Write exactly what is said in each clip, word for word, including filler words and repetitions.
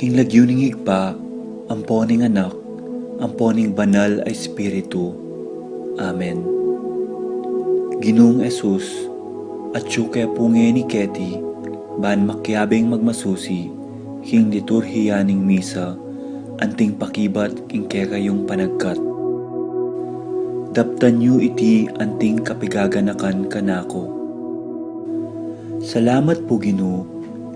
King lagyu ning Ibpa, ampo ning Anak, ampo ning Banal a Espiritu. Amen. Ginung Jesus, atyu ke pu ngeni keti, ban makiabing magmasusi king liturhiya ning misa, anting pakibat king kekayung panagkat. Daptan yu iti anting kapigaganakan kanaku. Salamat pu, Ginu,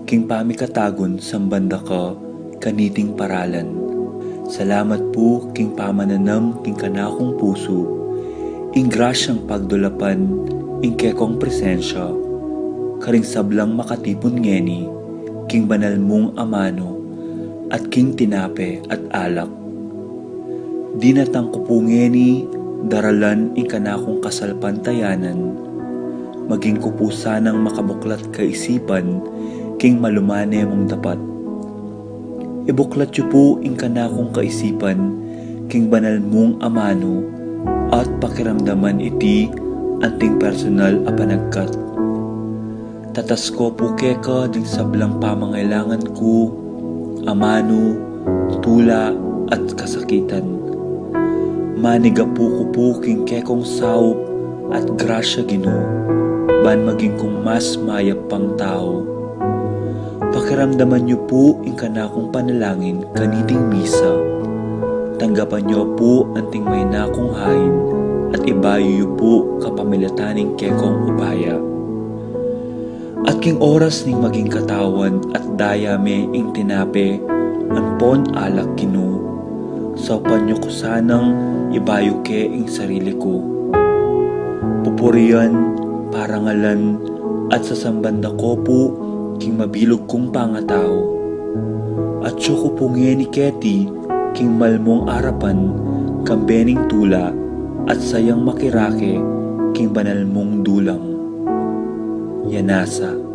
king pamikatagun samban da ka kaniting paralan. Salamat pu king pamananam king kanakung pusu, ing grasyang pagdulapan ing kekong presensya karing sablang makatipun ngeni king banal mung amanu at king tinape at alak. Dinatang ku pu ngeni daralan ing kanakung kasalpantayanan, maging ku pu sanang makabuklat kaisipan king malumane mung dapat. Ibuklat yu pu ing kanakung kaisipan king banal mung amanu at pakiramdaman iti anting personal a panagkat. Tatas ku pu keka ding sablang pamangailangan ku, amanu, tula, at kasakitan. Manigapu ku pu king kekong saup at grasya, Ginu, ban maging kung mas mayap pang tau. Pakiramdaman yu pu ing kanakung panalangin kaniting misa. Tanggapan yu pu anting maina kung hain at ibayu yu pu kapamilatan ning kekong upaya. At king oras ning maging katawan at daya me ing tinape ampon alak, Ginu, saupan yu ku sanang ibayu ke ing sarili ku. Pupurian, parangalan, at sasamban da ku pu king mabilug kung pangatau. Atyu ku pu ngeni keti king malmung arapan, kambe ning tula at sayang makirake king banal mung dulang. Yanasa.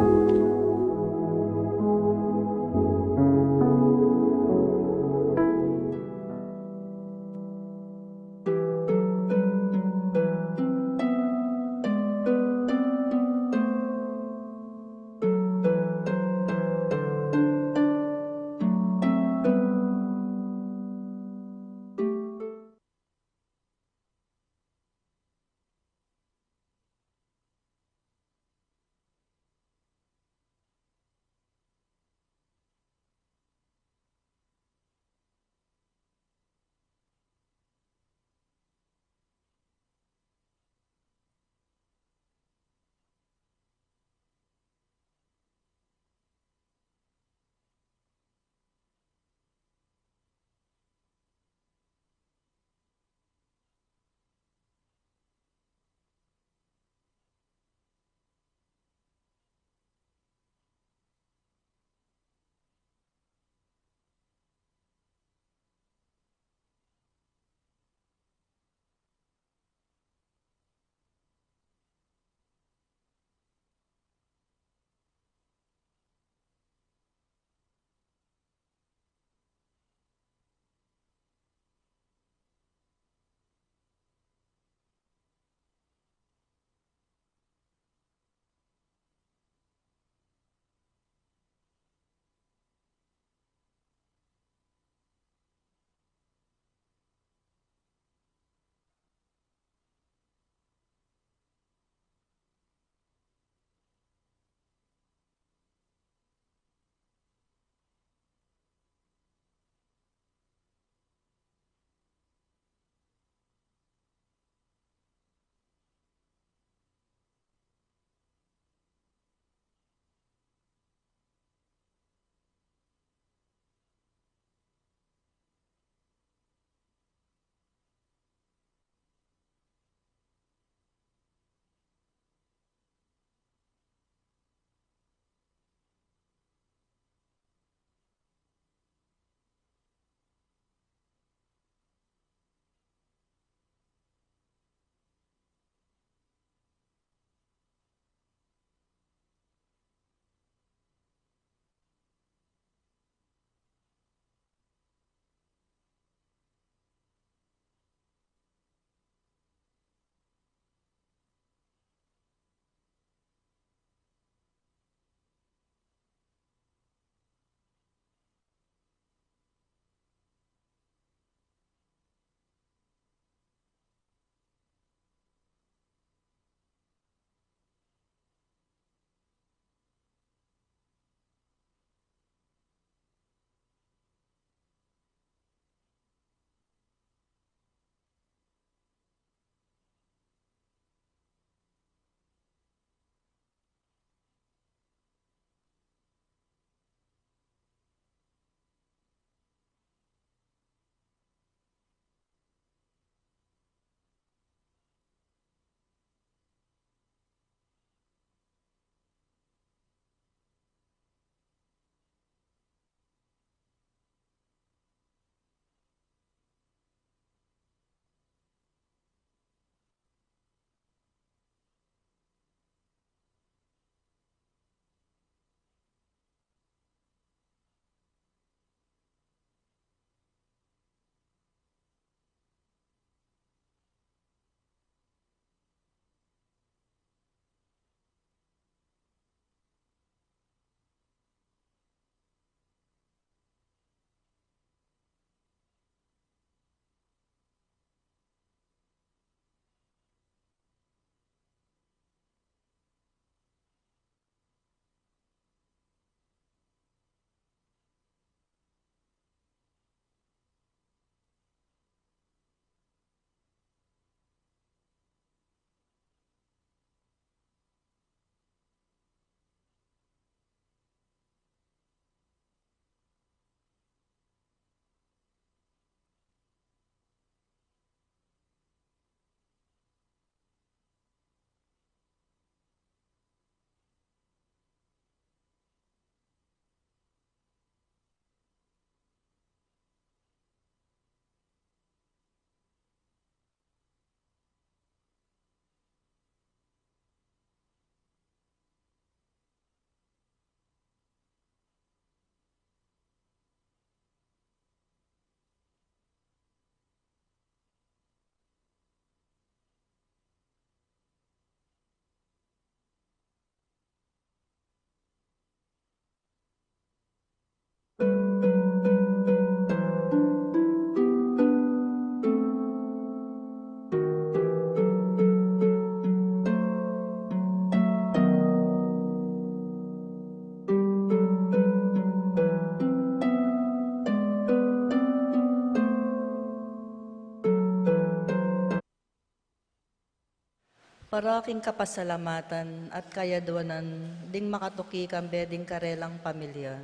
Para king kapasalamatan at kayaduanan ding makatuki kambe ding karelang pamilya.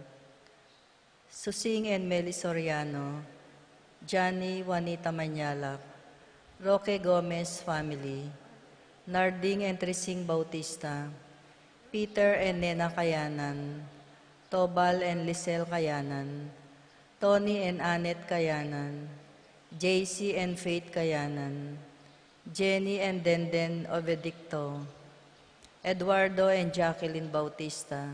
Susing and Meli Soriano, Johnny Juanita Manyalak, Roque Gomez family, Narding and Trising Bautista, Peter and Nena Kayanan, Tobal and Lisel Kayanan, Tony and Annette Kayanan, J C and Faith Kayanan, Jenny and Denden Ovedicto, Eduardo and Jacqueline Bautista,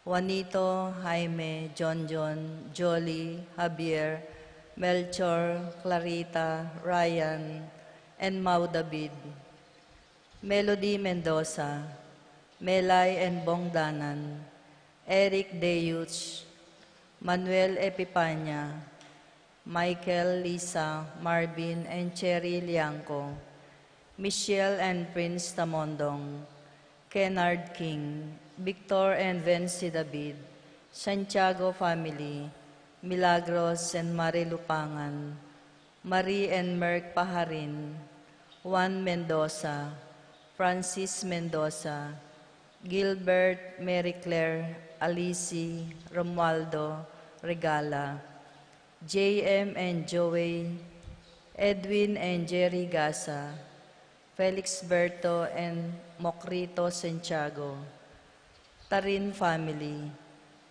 Juanito, Jaime, John John, Jolly, Javier, Melchor, Clarita, Ryan, and Mau David, Melody Mendoza, Melay and Bong Danan, Eric Deyuch, Manuel Epipania, Michael, Lisa, Marvin, and Cherry Liangco, Michelle and Prince Tamondong, Kennard King, Victor and Vency David, Santiago family, Milagros and Mari Lupangan, Marie and Merck Paharin, Juan Mendoza, Francis Mendoza, Gilbert, Mary Claire, Alici, Romualdo, Regala, J M and Joey, Edwin and Jerry Gasa, Felix Berto and Mocrito Santiago, Tarin family,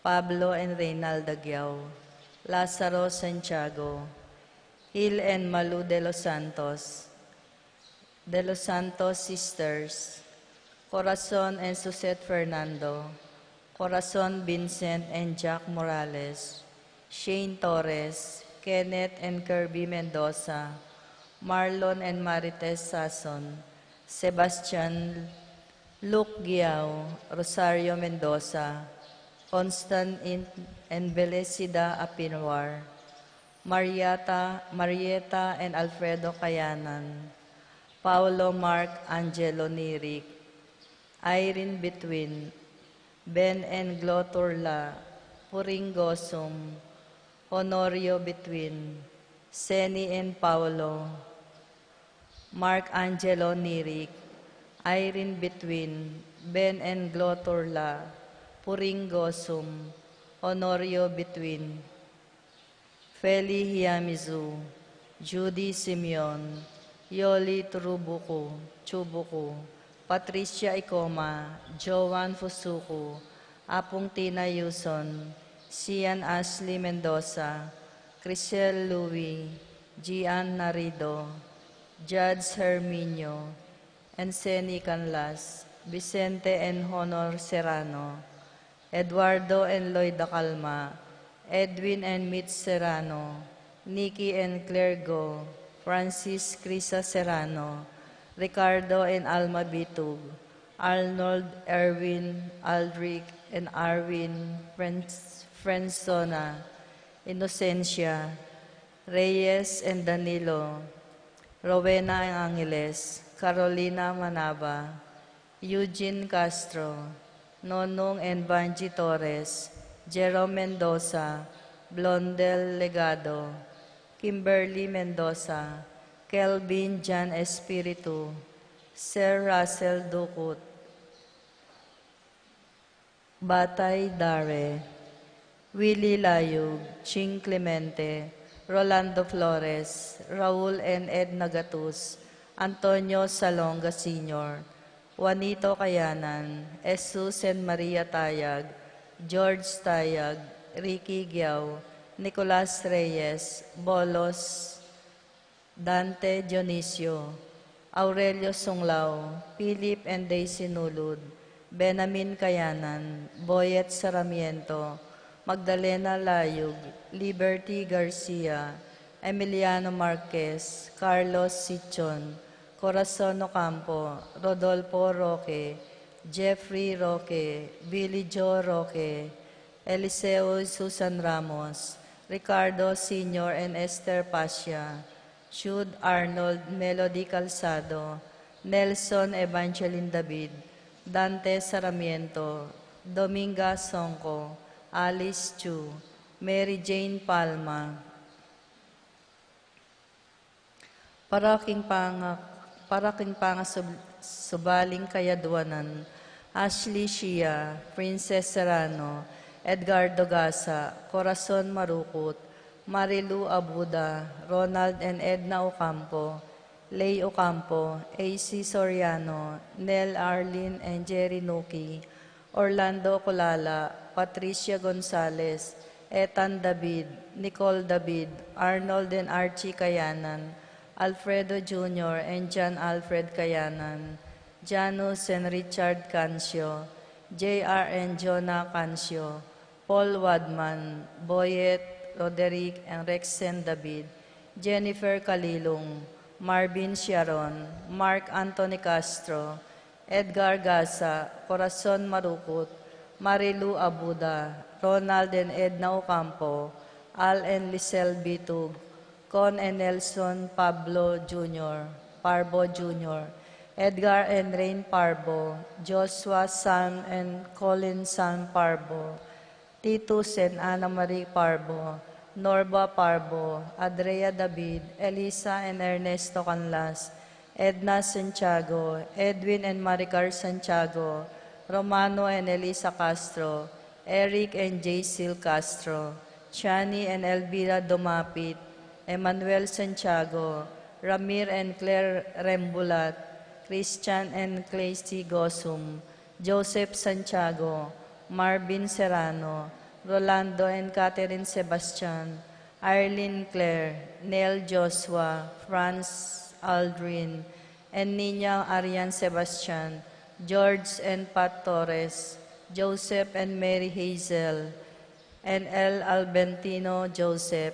Pablo and Reynalda Giao, Lazaro Santiago, Hil and Malu de los Santos, de los Santos sisters, Corazon and Suzette Fernando, Corazon Vincent and Jack Morales, Shane Torres, Kenneth and Kirby Mendoza, Marlon and Marites Sason, Sebastian, Luke Giao, Rosario Mendoza, Constantine and Belecida Apinwar, Marieta, Marieta and Alfredo Kayanan, Paulo Mark Angelo Nirik, Irene Between, Ben and Glo Turla, Puring Gosum, Honorio Between, Seni and Paulo, Mark Angelo Nirik, Irene Between, Ben and Glo Turla, Puring Gosum, Honorio Between, Feli Hiamizu, Judy Simeon, Yoli Turubuku, Chubuku, Patricia Icoma, Joan Fusuku, Apung Tina Yuson, Sian Ashley Mendoza, Crisel Louis, Gian Narido, Judge Herminio, Enseni Canlas, Vicente and Honor Serrano, Eduardo and Lloyda Calma, Edwin and Mitch Serrano, Nikki and Claire Go, Francis Crisa Serrano, Ricardo and Alma Bitug, Arnold, Erwin, Aldrich, and Arwin Fren-, Frenzona, Inocencia, Reyes and Danilo, Rowena and Angeles, Carolina Manaba, Eugene Castro, Nonong and Vangie Torres, Jerome Mendoza, Blondel Legado, Kimberly Mendoza, Kelvin Jan Espiritu, Sir Russell Ducut, Batay Dare, Willie Layug, Ching Clemente, Rolando Flores, Raul and Edna Gatus, Antonio Salonga Senior, Juanito Kayanan, Jesus and Maria Tayag, George Tayag, Ricky Giao, Nicolas Reyes, Bolos, Dante Dionisio, Aurelio Sunglao, Philip and Daisy Nulud, Benamin Kayanan, Boyet Saramiento, Magdalena Layug, Liberty Garcia, Emiliano Marquez, Carlos Sichon, Corazon Ocampo, Rodolfo Roque, Jeffrey Roque, Billy Joe Roque, Eliseo Susan Ramos, Ricardo Senior and Esther Pasia, Jude Arnold, Melody Calzado, Nelson Evangeline David, Dante Sarmiento, Dominga Songco, Alice Chu, Mary Jane Palma. Para king panga-, para king pangasub-, Subaling Kayadwanan, Ashley Shia, Princess Serrano, Edgardo Gasa, Corazon Marukut, Marilu Abuda, Ronald and Edna Ocampo, Lay Ocampo, A C Soriano, Nel Arlene and Jerry Nuki, Orlando Culala, Patricia Gonzalez, Ethan David, Nicole David, Arnold and Archie Kayanan, Alfredo Junior and John Alfred Kayanan, Janus and Richard Cancio, J R and Jonah Cancio, Paul Wadman, Boyet, Roderick and Rexen David, Jennifer Kalilung, Marvin Sharon, Mark Anthony Castro, Edgar Gasa, Corazon Marukut, Marilu Abuda, Ronald and Edna Ocampo, Al and Lisel Bitug, Con and Nelson Pablo Junior, Parbo Junior, Edgar and Rain Parbo, Joshua San and Colin San Parbo, Titus and Ana Marie Parbo, Norba Parbo, Adrea David, Elisa and Ernesto Canlas, Edna Santiago, Edwin and Maricar Santiago, Romano and Elisa Castro, Eric and Jaycil Castro, Chani and Elvira Domapit, Emmanuel Santiago, Ramir and Claire Rembulat, Christian and Claycy Gosum, Joseph Santiago, Marvin Serrano, Rolando and Catherine Sebastian, Arlene Claire, Neil Joshua, Franz Aldrin, and Nina Arian Sebastian, George and Pat Torres, Joseph and Mary Hazel, and El Albentino Joseph,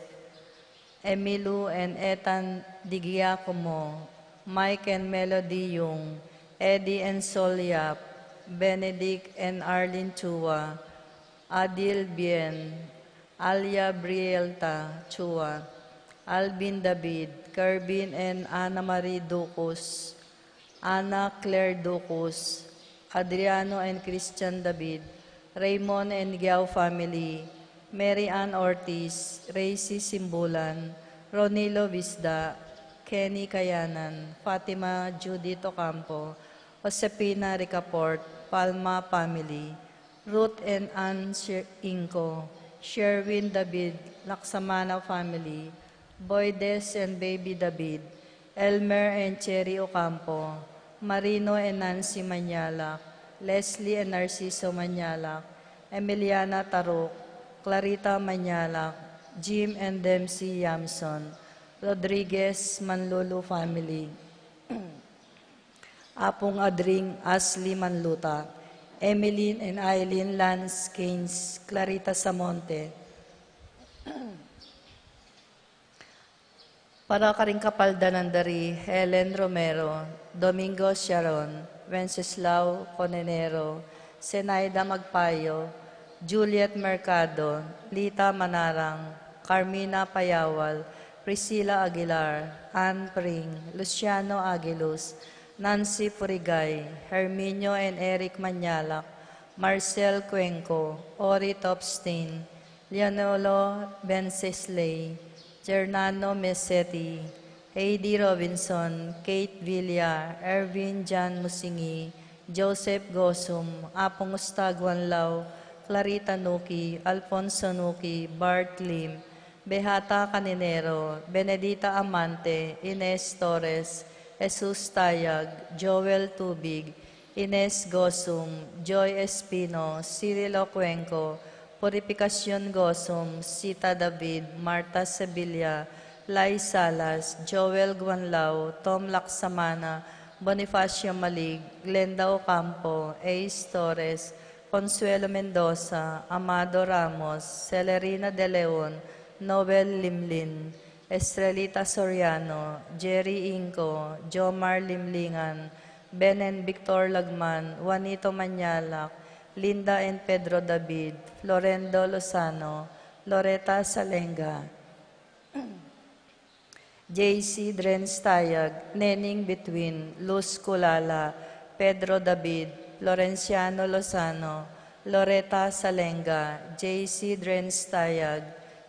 Emilu and Ethan Di Giacomo, Mike and Melody Yung, Eddie and Sol Yap, Benedict and Arlene Chua, Adil Bien, Alia Brielta Chua, Alvin David, Kervin and Ana Marie Ducus, Ana Claire Ducus, Adriano and Christian David, Raymond and Giao family, Mary Ann Ortiz, Racy Simbulan, Ronilo Visda, Kenny Kayanan, Fatima Judith Ocampo, Josefina Ricaport, Palma family, Ruth and Ann Sher-, Inco, Sherwin David, Laksamana family, Boydes and Baby David, Elmer and Cherry Ocampo, Marino and Nancy Mañalac, Leslie and Narciso Mañalac, Emiliana Taruk, Clarita Mañalac, Jim and Dempsey Yamson, Rodriguez Manlulu family, Apung Adring Ashley Manluta, Emeline and Eileen Lance Keynes, Clarita Samonte. Para karing kapaldanan da ri Helen Romero, Domingo Sharon, Wenceslao Conenero, Zenaida Magpayo, Juliet Mercado, Lita Manarang, Carmina Payawal, Priscilla Aguilar, Ann Pring, Luciano Aguiluz, Nancy Furigay, Herminio and Eric Mañalac, Marcel Cuenco, Ori Topstein, Leonolo Bencesley, Gernano Mesetti, A D Robinson, Kate Villa, Erwin John Musingi, Joseph Gosum, Apung Ustaguan Lau, Clarita Nuki, Alfonso Nuki, Bart Lim, Behata Caninero, Benedita Amante, Ines Torres, Jesus Tayag, Joel Tubig, Ines Gosum, Joy Espino, Cirilo Cuenco, Purificacion Gosum, Sita David, Martha Sevilla, Lai Salas, Joel Guanlao, Tom Laksamana, Bonifacio Malig, Glenda Ocampo, Ace Torres, Consuelo Mendoza, Amado Ramos, Celerina De Leon, Noel Limlin, Estrelita Soriano, Jerry Inco, Jomar Limlingan, Ben and Victor Lagman, Juanito Mañalac, Linda and Pedro David, Florendo Lozano, Loreta Salenga, J C Drens Tayag, Nening Between, Luz Culala, Pedro David, Florenciano Lozano, Loreta Salenga, J C Drens Tayag,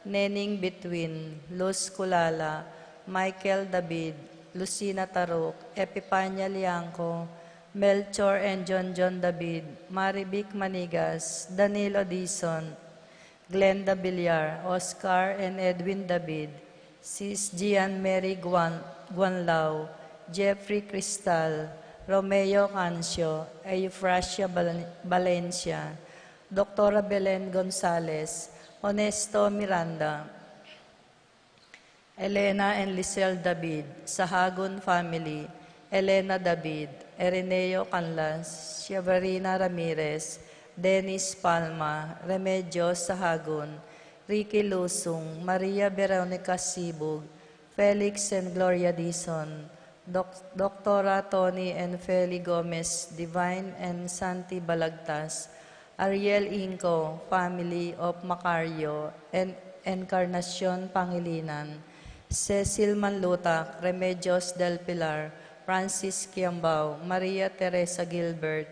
Nening Between, Luz Culala, Michael David, Lucina Taruk, Epipania Liangco, Melchor and John John David, Marivic Manigas, Danilo Dizon, Glenda Villar, Oscar and Edwin David, Sis Gian Mary Guan-, Guanlao, Jeffrey Cristal, Romeo Cancio, Eufrasia Balen-, Valencia, Doktora Belen Gonzalez, Honesto Miranda, Elena and Lisel David, Sahagun family, Elena David, Ireneo Canlas, Severina Ramirez, Dennis Palma, Remedios Sahagun, Ricky Lusung, Maria Veronica Sibug, Felix and Gloria Dizon, Doc-, Doktora Tony and Feli Gomez Divine and Santi Balagtas, Ariel Inco, family of Macario, and Encarnacion Pangilinan, Cecil Manlutak, Remedios del Pilar, Francis Kiambao, Maria Teresa Gilbert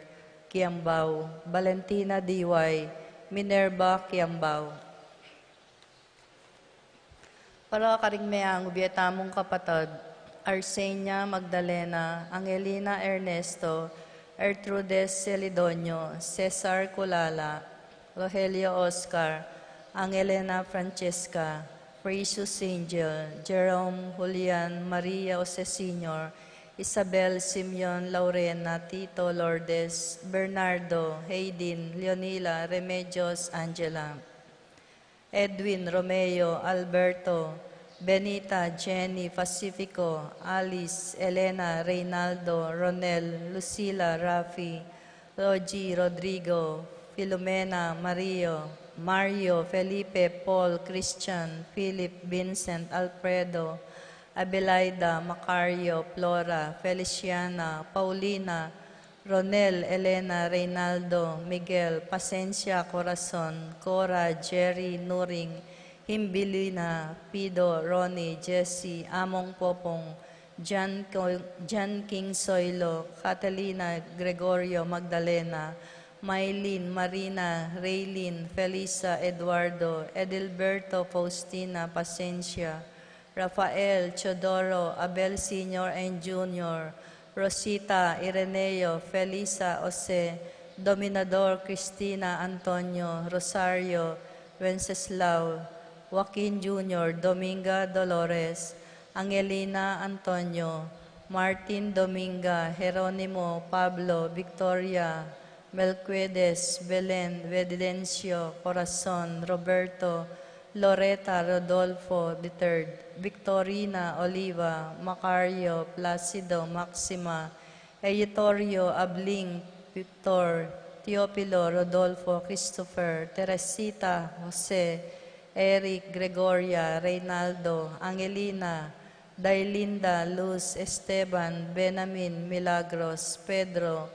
Kiambao, Valentina D Y, Minerva Kiambao. Para karing meangu bie tamung kapatad, Arsenia Magdalena, Angelina Ernesto, Ertrudes Celidonio, Cesar Culala, Rogelio Oscar, Angelena Francesca, Precious Angel, Jerome Julian Maria Jose Senior, Isabel Simeon Laurena, Tito Lourdes, Bernardo, Hayden, Leonila, Remedios, Angela. Edwin, Romeo, Alberto, Benita, Jenny, Pacifico, Alice, Elena, Reynaldo, Ronel, Lucila, Rafi, Rogie, Rodrigo, Filomena, Mario, Mario, Felipe, Paul, Christian, Philip, Vincent, Alfredo, Abelaida, Macario, Flora, Feliciana, Paulina, Ronel, Elena, Reynaldo, Miguel, Pasencia, Corazon, Cora, Jerry, Nuring, Himbilina, Pido, Ronnie, Jesse, Among Popong, Jan Co-, Jan King Soilo, Catalina, Gregorio, Magdalena, Maylin, Marina, Raylin, Felisa, Eduardo, Edilberto, Faustina, Pasencia, Rafael, Teodoro, Abel Senior and Junior, Rosita, Ireneo, Felisa, Jose, Dominador, Cristina, Antonio, Rosario, Wenceslao, Joaquin Junior, Dominga, Dolores, Angelina, Antonio, Martin, Dominga, Jeronimo, Pablo, Victoria, Melquiades, Belen, Videncio, Corazon, Roberto, Loreta, Rodolfo the third, Victorina, Oliva, Macario, Placido, Maxima, Eitorio, Abling, Victor, Teofilo, Rodolfo, Christopher, Teresita, Jose, Eric, Gregoria, Reynaldo, Angelina, Dailinda, Luz, Esteban, Benamin, Milagros, Pedro,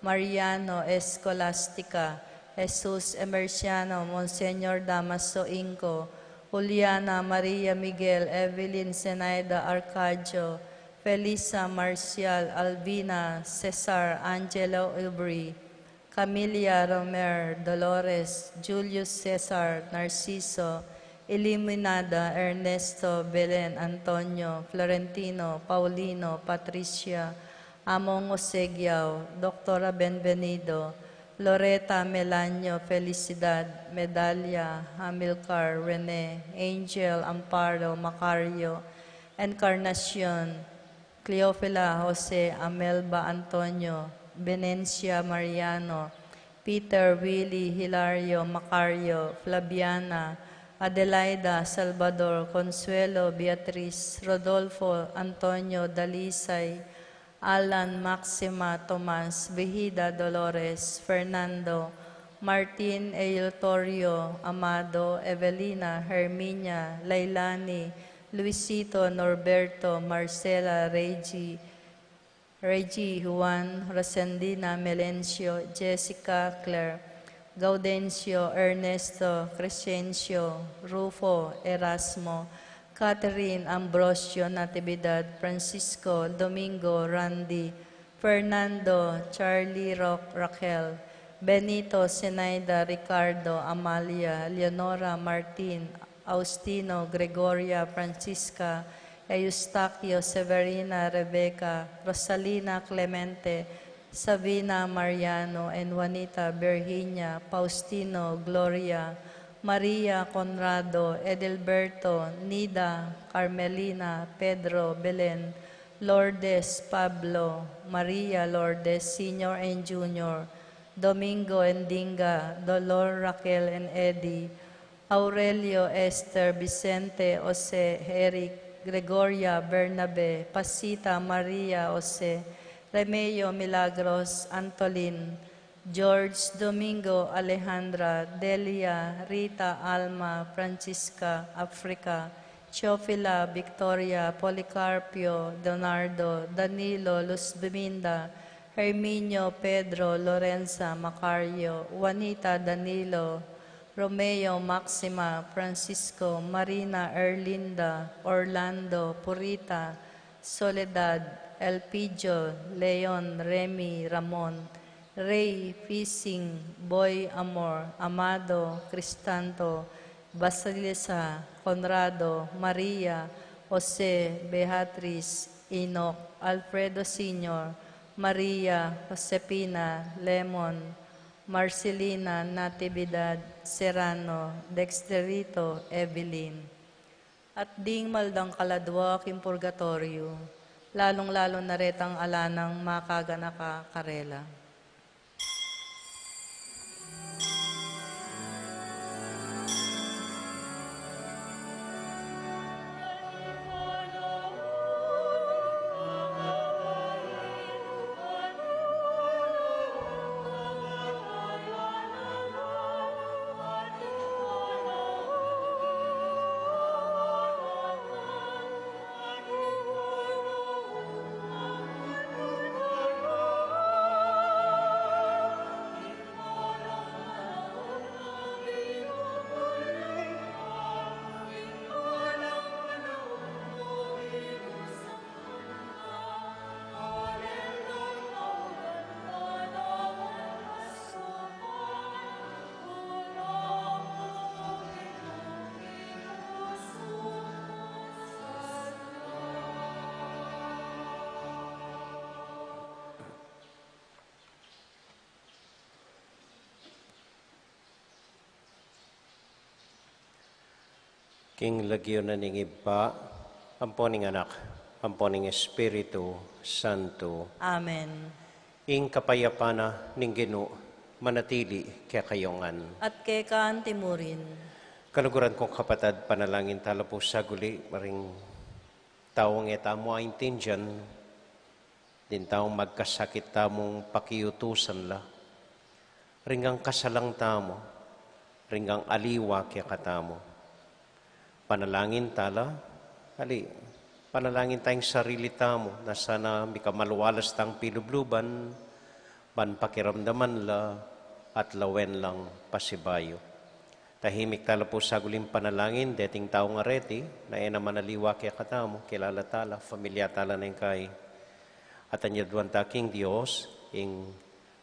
Mariano, Escolastica, Jesus, Emerciano, Monseñor Damaso Inco, Juliana, Maria, Miguel, Evelyn, Zenaida, Arcadio, Felisa, Marcial, Alvina, Cesar, Angelo, Ilbri, Camilla, Romer, Dolores, Julius Cesar, Narciso, Iluminada, Ernesto, Belen, Antonio, Florentino, Paulino, Patricia, Among Osegiao, Doktora Benvenido, Loreta, Melanio, Felicidad, Medalia, Amilcar, Rene, Angel, Amparo, Macario, Encarnacion, Cleofila, Jose, Amelba, Antonio, Venencia, Mariano, Peter, Willie, Hilario, Macario, Flaviana, Adelaida, Salvador, Consuelo, Beatriz, Rodolfo, Antonio, Dalisay, Alan, Maxima, Tomas, Brigida, Dolores, Fernando, Martin, Eiltorio, Amado, Evelina, Herminia, Lailani, Luisito, Norberto, Marcela, Reggie, Reggie, Juan, Rosendina, Melencio, Jessica, Claire, Gaudencio, Ernesto, Crescencio, Rufo, Erasmo, Catherine, Ambrosio, Natividad, Francisco, Domingo, Randy, Fernando, Charlie, Rock, Raquel, Benito, Zenaida, Ricardo, Amalia, Leonora, Martin, Austino, Gregoria, Francisca, Eustaquio, Severina, Rebecca, Rosalina, Clemente, Savina Mariano and Juanita, Virginia, Faustino, Gloria, Maria, Conrado, Edelberto, Nida, Carmelina, Pedro, Belen, Lourdes, Pablo, Maria, Lourdes, Senior and Junior, Domingo and Dinga, Dolor, Raquel and Eddie, Aurelio, Esther, Vicente, Jose, Eric, Gregoria, Bernabe, Pasita, Maria, Jose, Remeo, Milagros, Antolin, George, Domingo, Alejandra, Delia, Rita, Alma, Francisca, Africa, Teofila, Victoria, Policarpio, Leonardo, Danilo, Luz Biminda, Herminio, Pedro, Lorenza, Macario, Juanita, Danilo, Romeo, Maxima, Francisco, Marina, Erlinda, Orlando, Purita, Soledad, Elpidio, Leon, Remy, Ramon, Rey, Fising, Boy, Amor, Amado, Cristanto, Basilisa, Conrado, Maria, Jose, Beatriz, Enoch, Alfredo Senior, Maria, Josefina, Lemon, Marcelina, Natividad, Serrano, Dexterito, Evelyn. At ding maldang kaladua king purgatoryo, lalung-lalu na retang ala nang makaganaka karela. King lagyu na ning Ibpa, ampo ning Anak, ampo ning Espiritu Santo. Amen. Ing kapayapan na ning Ginu manatili kekayu ngan. At keka anti murin. Kaluguran kong kapatad, panalangin tala pu saguli, maring taung e tamu aintindian, ding taung magkasakit tamung pakiutusan la, ring kasalang tamu, ring aliwa kekatamu. Panalangin tala, ali, panalangin tang sarili tamu, na sana mika malualas tang pilubluban, ban pakiramdaman la, at lawen lang pasibayu. Tahimik tala pu saguling panalangin, deting taung areti, na e na manaliwa kekatamu, kilala tala, familia tala neng kai. At anyaduan ta king Dios, ing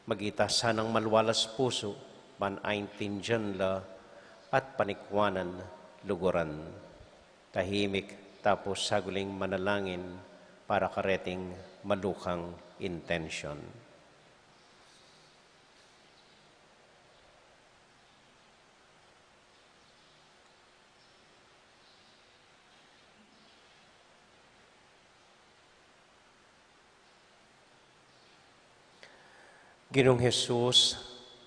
magita sanang malualas pusu, ban aintindian la, at panikwanan luguran. Tahimik ta pu saguling manalangin para kareting malukang intention. Ginung Jesus,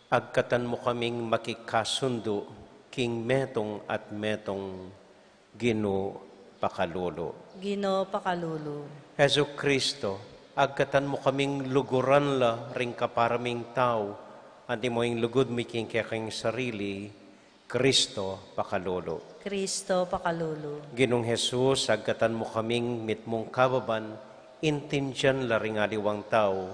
agkatan mu kaming makikasundu king metung at metung, Ginu pakalulu. Ginu pakalulu. Jesu Kristo, agkatan mu kaming luguran la ring kapara ming tau, antimo ing lugud mu king kekeng sarili, Kristo pakalulu. Kristo pakalulu. Ginung Jesus, agkatan mu kaming mitmung kababan, intindian la ring aliwang tau,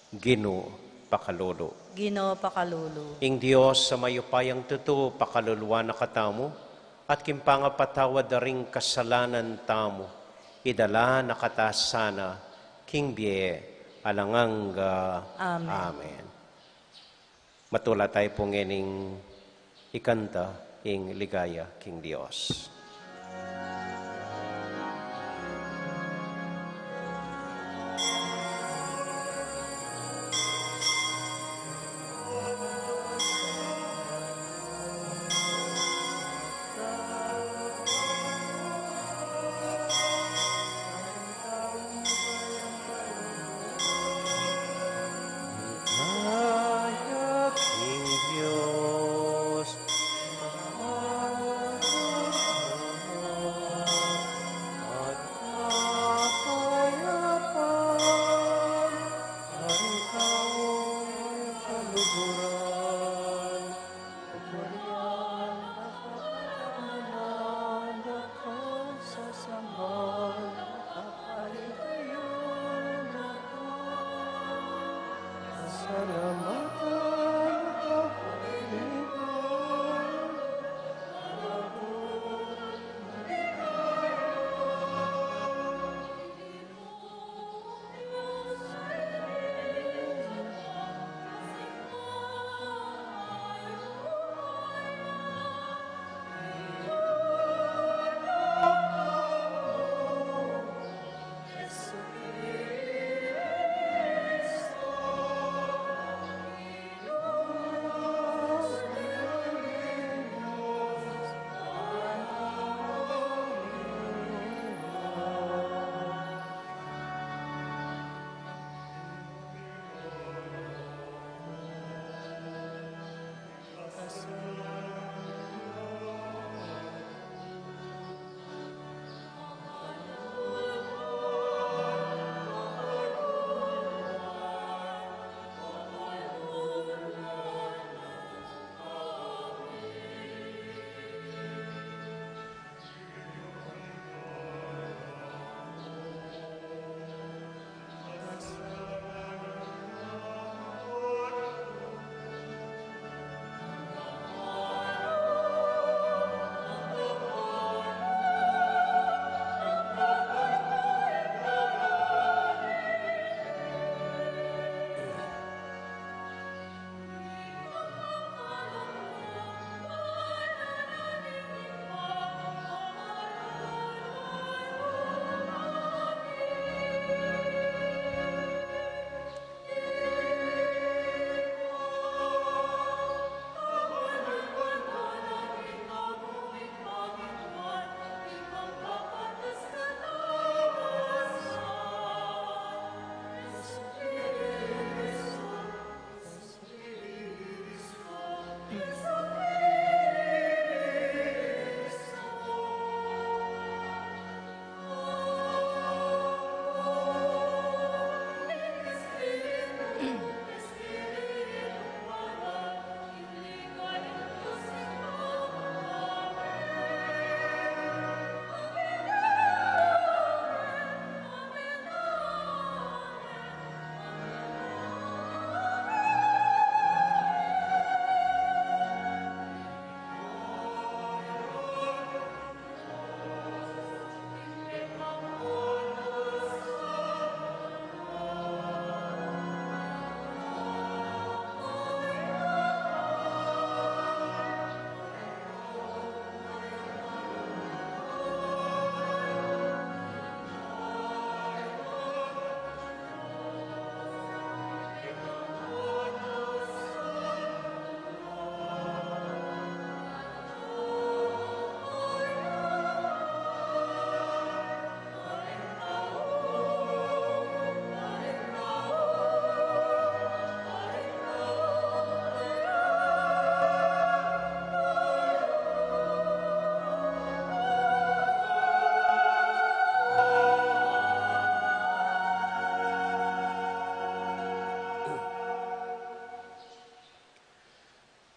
Ginu pakalulu. Ginu pakalulu. Ing Dios a mayupayang tutu, pakaluluan na katamu, at king pangapatawad da ring kasalanan tamu, idala na kata sana king bie alang angga. Amen. Amen. Matula tayu pu ngening ikanta ing ligaya king Dios.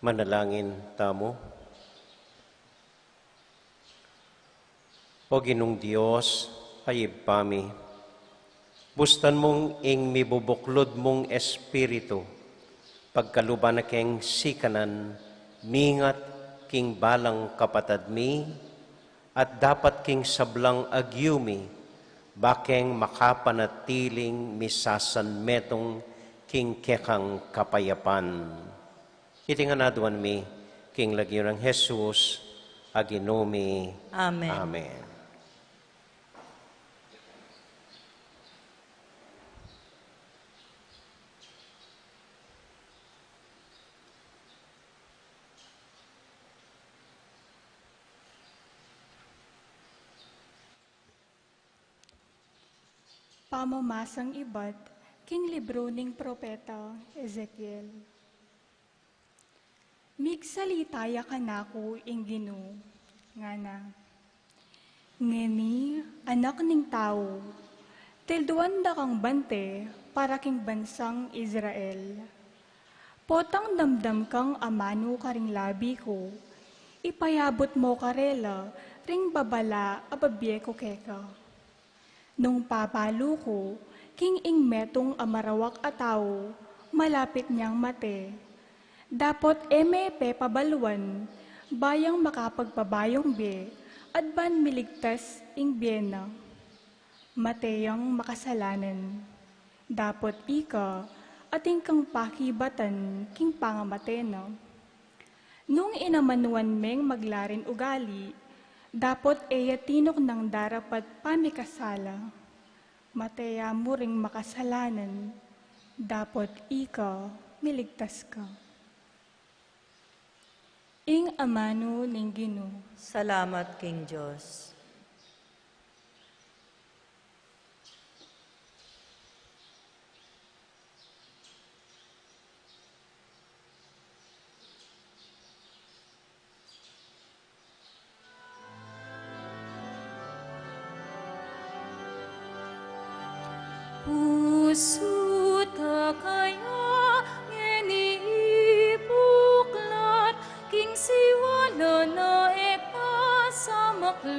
Manalangin tamu. O Ginung Dios a Ibpa mi, bustan mung ing mibubuklud mung Espiritu, pagkaluban na keng sikanan, mingat king balang kapatad mi, at dapat king sablang agyu mi, ba keng makapanatiling misasanmetung king kekang kapayapan. Iti ngan aduan mi king lagyu nang Jesus a Ginu mi. Amen. Amen. Pamamasang ibat king libru ning propeta Ezekiel. Migsalita ya kanaku ing Ginu, ngana: Ngeni, anak ning tau, tilduan da kang bante para king bansang Israel. Potang damdam kang amanu karing labi ku, ipayabut mo karela ring babala a babie ku keka. Nung pabalu ku king ing metung a marawak a tau, malapit nyang mate, dapot e me pepabaluan, ba yang makapagpabayung bie, at ban miligtas ing bie na. Mate yang makasalanan, dapot ika atin kang pakibatan king pangamate na. Nung inamanuan meng maglarin ugali, dapot e ya tinuknang darapat pamikasala. Mate ya mu ring makasalanan, dapot ika miligtas ka. Ing amanu ning Ginu. Salamat king Dios. Pusu ta kaya ngeni ibuklat, king siwala na e ta samaklak.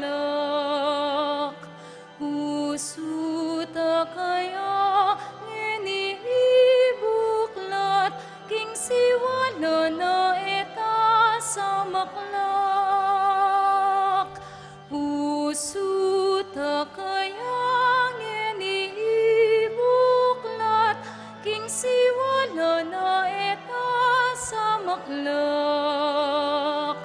Pusu ta kaya ngeni ibuklat, king siwala na e ta samaklak. Pusu ta kaya ngeni ibuklat, king siwala na e ta samaklak.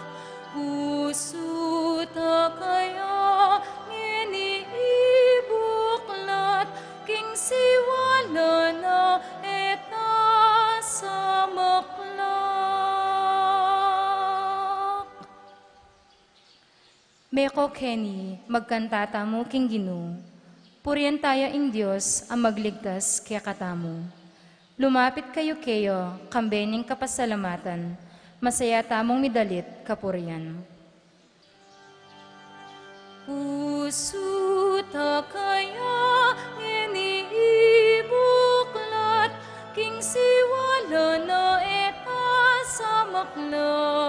Pusu ta kaya ngeni ibuklat, king siwala na e ta samaklak. Meko keni, magkanta tamu king Ginu. Purian taya ing Dios a magligtas kekatamu. Lumapit kayu keya, kambe ning kapasalamatan, masaya tamung midalit kapurian. Pusu ta kaya ngeni ibuklat, king siwala na e ta samaklak.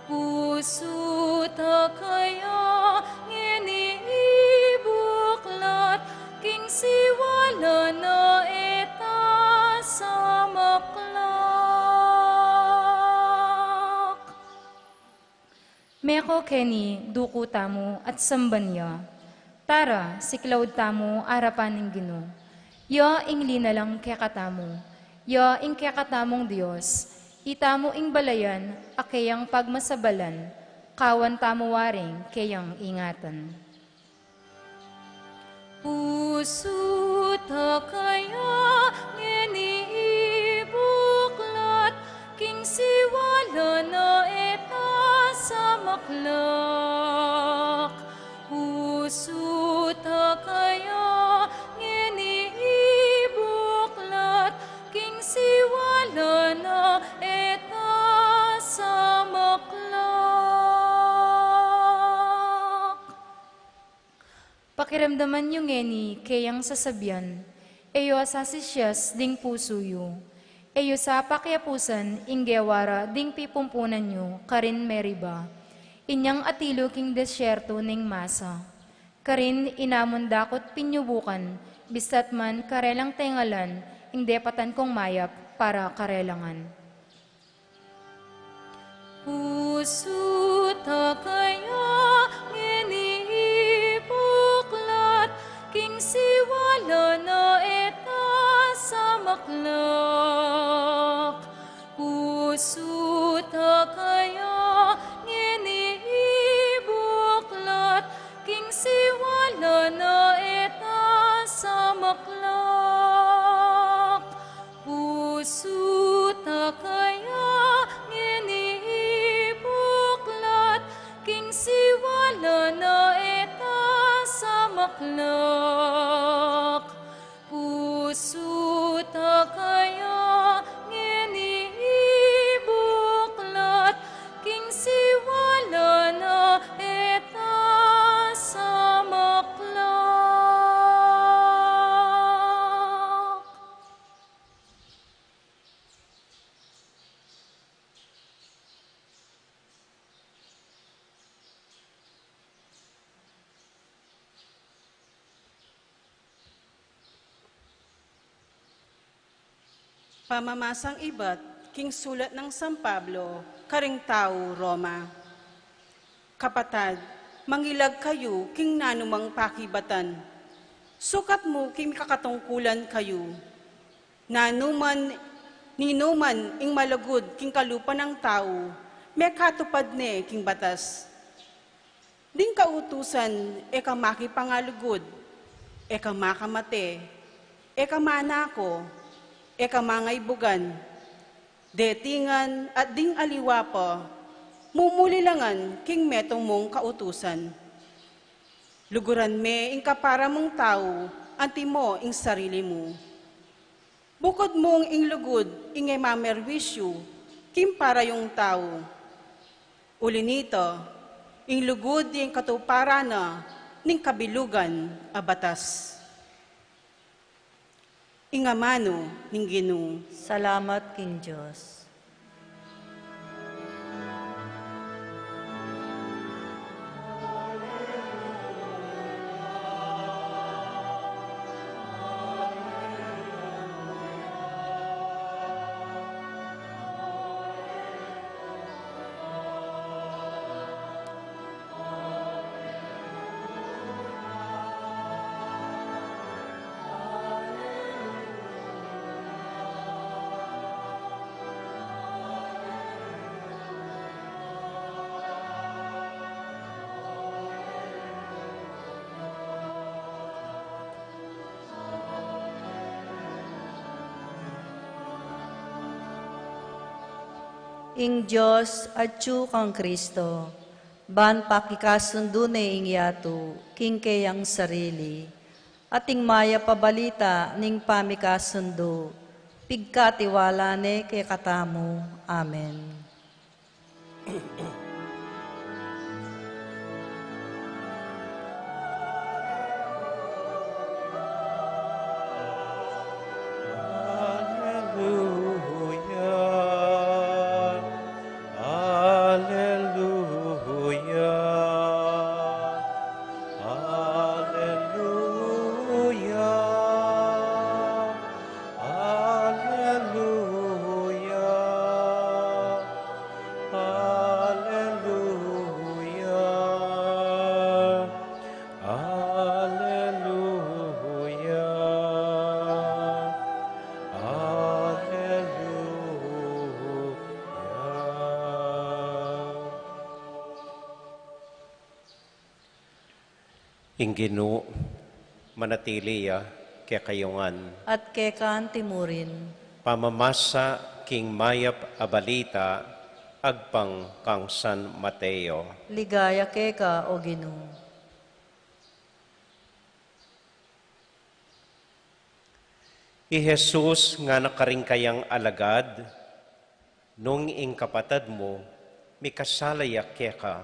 Pusu ta kaya ngeni ibuklat, king siwala na e ta samaklak. Meko keni, duku tamu at samban ya. Tara, siklaud tamu arapan ning Ginu. Ya ing linalang kekatamu, ya ing kekatamung Dios, itamu ing balayan a keyang pagmasabalan, kawan tamu waring keyang ingatan. Pusu ta kaya ngeni ibuklat, king siwala na e ta samaklak. Pusu ta kaya ngeni ibuklat, king siwala na e ta samaklak. Pakiramdaman yu ngeni keyang sasabian, e yu asasisias ding pusu yu. E yu sa pakiapusan ing gewa ra ding pipumpunan yu karin Meriba. Inyang atilu king desierto ning Masa. Karin inamun dakut pinyubukan, bistat man karelang tengalan ing depatan kung mayap para karela ngan. Pusu ta kaya ngeni ibuklat, king siwala na e ta samaklak. Pusu ta kaya ngeni ibuklat, king siwala na e ta samaklak. Pusu ta kaya ngeni ibuklat, king siwala na e ta samaklak. Pusu ta kaya ngeni ibuklat, king siwala na e ta samaklak. Pamamasang ibat king sulat nang San Pablo karing tau Roma. Kapatad, mangilag kayu king nanumang pakibatan, sukat mu king mikakatungkulan kayu. Nanuman, ninuman ing malugud king kalupa nang tau, mekatupad ne king batas. Ding kautusan, e ka makipangalugud, e ka makamate, e ka manako, e ka mangaibugan, detingan at ding aliwa pa, mumuli la ngan king metung mung kautusan. Luguran me ing kapara mung tau, antimo ing sarili mu. Bukud mung ing lugud ing e mamerwisyu king para yung tau. Uli nita, ing lugud ing katuparan na ning kabilugan a batas. Ing amanu ning Ginu. Salamat king Dios. Ing Dios atyu kang Kristo, ban pakikasundu ne ing yatu king keyang sarili, at ing mayap a balita ning pamikasundu, pigkatiwala ne kekatamu. Amen. Alleluia, alleluia, alleluia, alleluia, alleluia, alleluia, alleluia. Ing Ginu manatili ya kekayu ngan. At keka antimurin. Pamamasa king mayap a balita agpang kang San Mateo. Ligaya keka, O Ginu. I Jesus ngana karing kayang alagad, nung ing kapatad mu mikasala ya keka,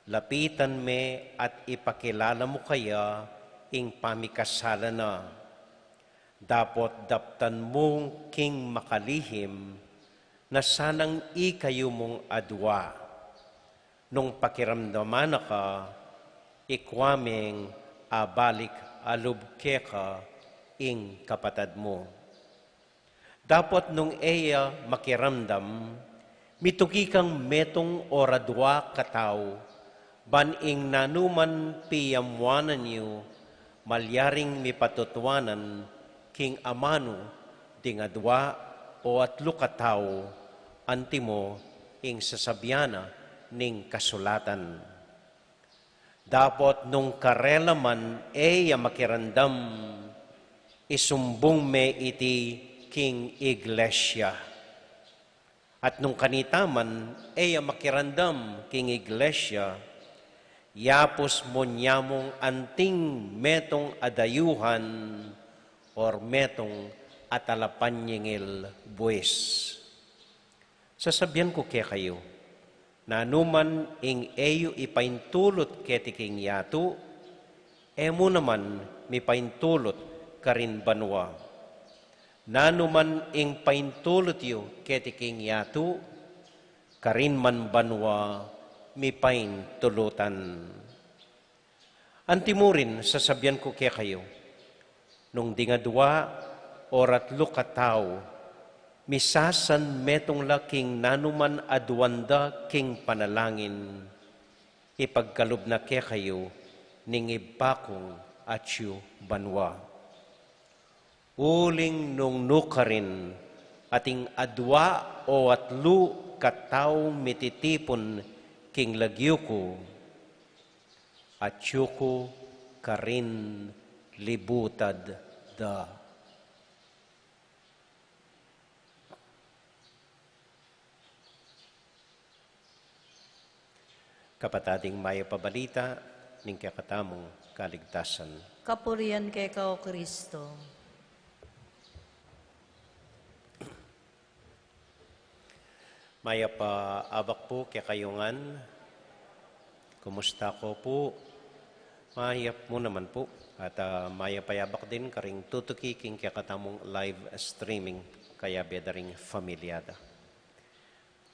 lapitan me at ipakilala mu kaya ing pamikasala na. Dapot daptan mu king makalihim na sanang ikayu mung adua. Nung pakiramdaman na ka, ikua meng abalik a lub keka ing kapatad mu. Dapot nung e ya makiramdam, mituki kang metung or adua katau, ban ing nanuman piyamuanan yu, malyaring mipatutuanan king amanu ding adua o atlu katau, antimo ing sasabian na ning kasulatan. Dapot nung karela man e ya makiramdam, isumbung me iti king iglesia. At nung kanita man e ya makiramdam king iglesia, yapus mu nya mung anting metung a dayuhan or metung a talapanyingil buis. Sasabian ku kekayu, nanuman ing e yu ipaintulut keti king yatu, e mu naman mipaintulut karin banua. Nanuman ing paintulut yu keti king yatu, karin man banua mipaintulutan. Antimurin, sasabian ku kekayu, nung ding adua o atlu katau Misasan metung la king nanuman aduan da king panalangin, ipagkalub na kekayu ning Ibpa kung atyu banua. Uling nung nukarin ating adua o atlu kataung mititipun king lagyu ku, atyu ku karin libutad da. Kapatad, ing mayap a balita ning kekatamung kaligtasan. Kapurian keka, O Kristo. Mayap a abak pu kekayu ngan. Kumusta ko pu? Mayap mu naman pu. At, ah, mayap a abak din karing tutuki king kekatamung live streaming, kayabe da ring familia da.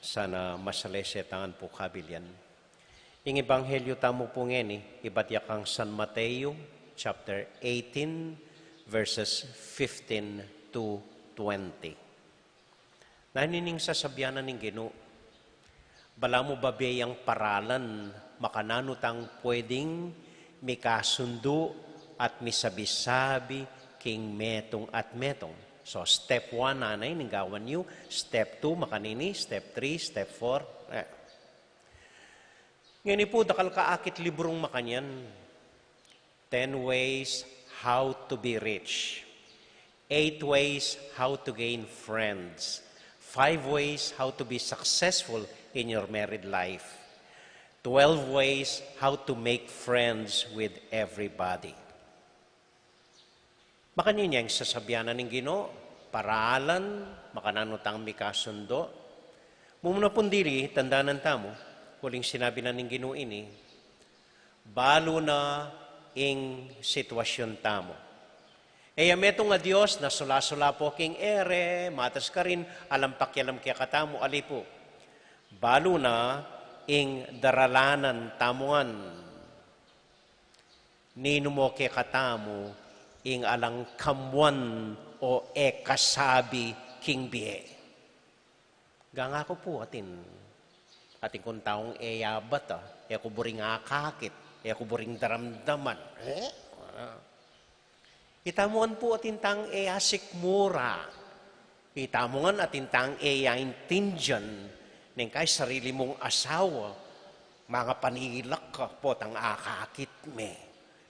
Sana masalese tang pu kabilyan. Ing ebanghelyu tamu pu ngeni, ibat ya kang San Mateo, chapter eighteen, verses fifteen to twenty. Nanu ning sasabian na ning Ginu, balamu babe yang paralan, makananu tang pwedeng mikasundu at misabi-sabi king metung at metung. So, step one, nanay, ning gawan yu, step two, makanini, step three, step four. Eh. Ngeni pu, dakal ka akit librung makanyan. Ten ways how to be rich. Eight ways how to gain friends. Five ways how to be successful in your married life. Twelve ways how to make friends with everybody. Makanyan ya ing sasabian na ning Ginu, paralan, makananu tang mikasundu. Mumuna pun dili, tandanan tamu, uling sinabi na ning Ginu ini, balu na ing sitwasyun tamu. E ya metung a Dios na sula-sula pu king ere, matas karin, alang pakialam kekatamu, ali pu. Balu na ing daralanan tamu ngan. Ninu mu kekatamu ing alang kamuan o e kasabi king bie? Ganga ku pu atin, atin kung taung e yabat, ah, e ku buring akakit, e ku buring daramdaman. Eh? Ah. Itamu ngan pu atin tang e asikmura. Itamu ngan atin tang e yaintindian, neng kai sarili mung asawa, mangapanilak ka, potang akakit me.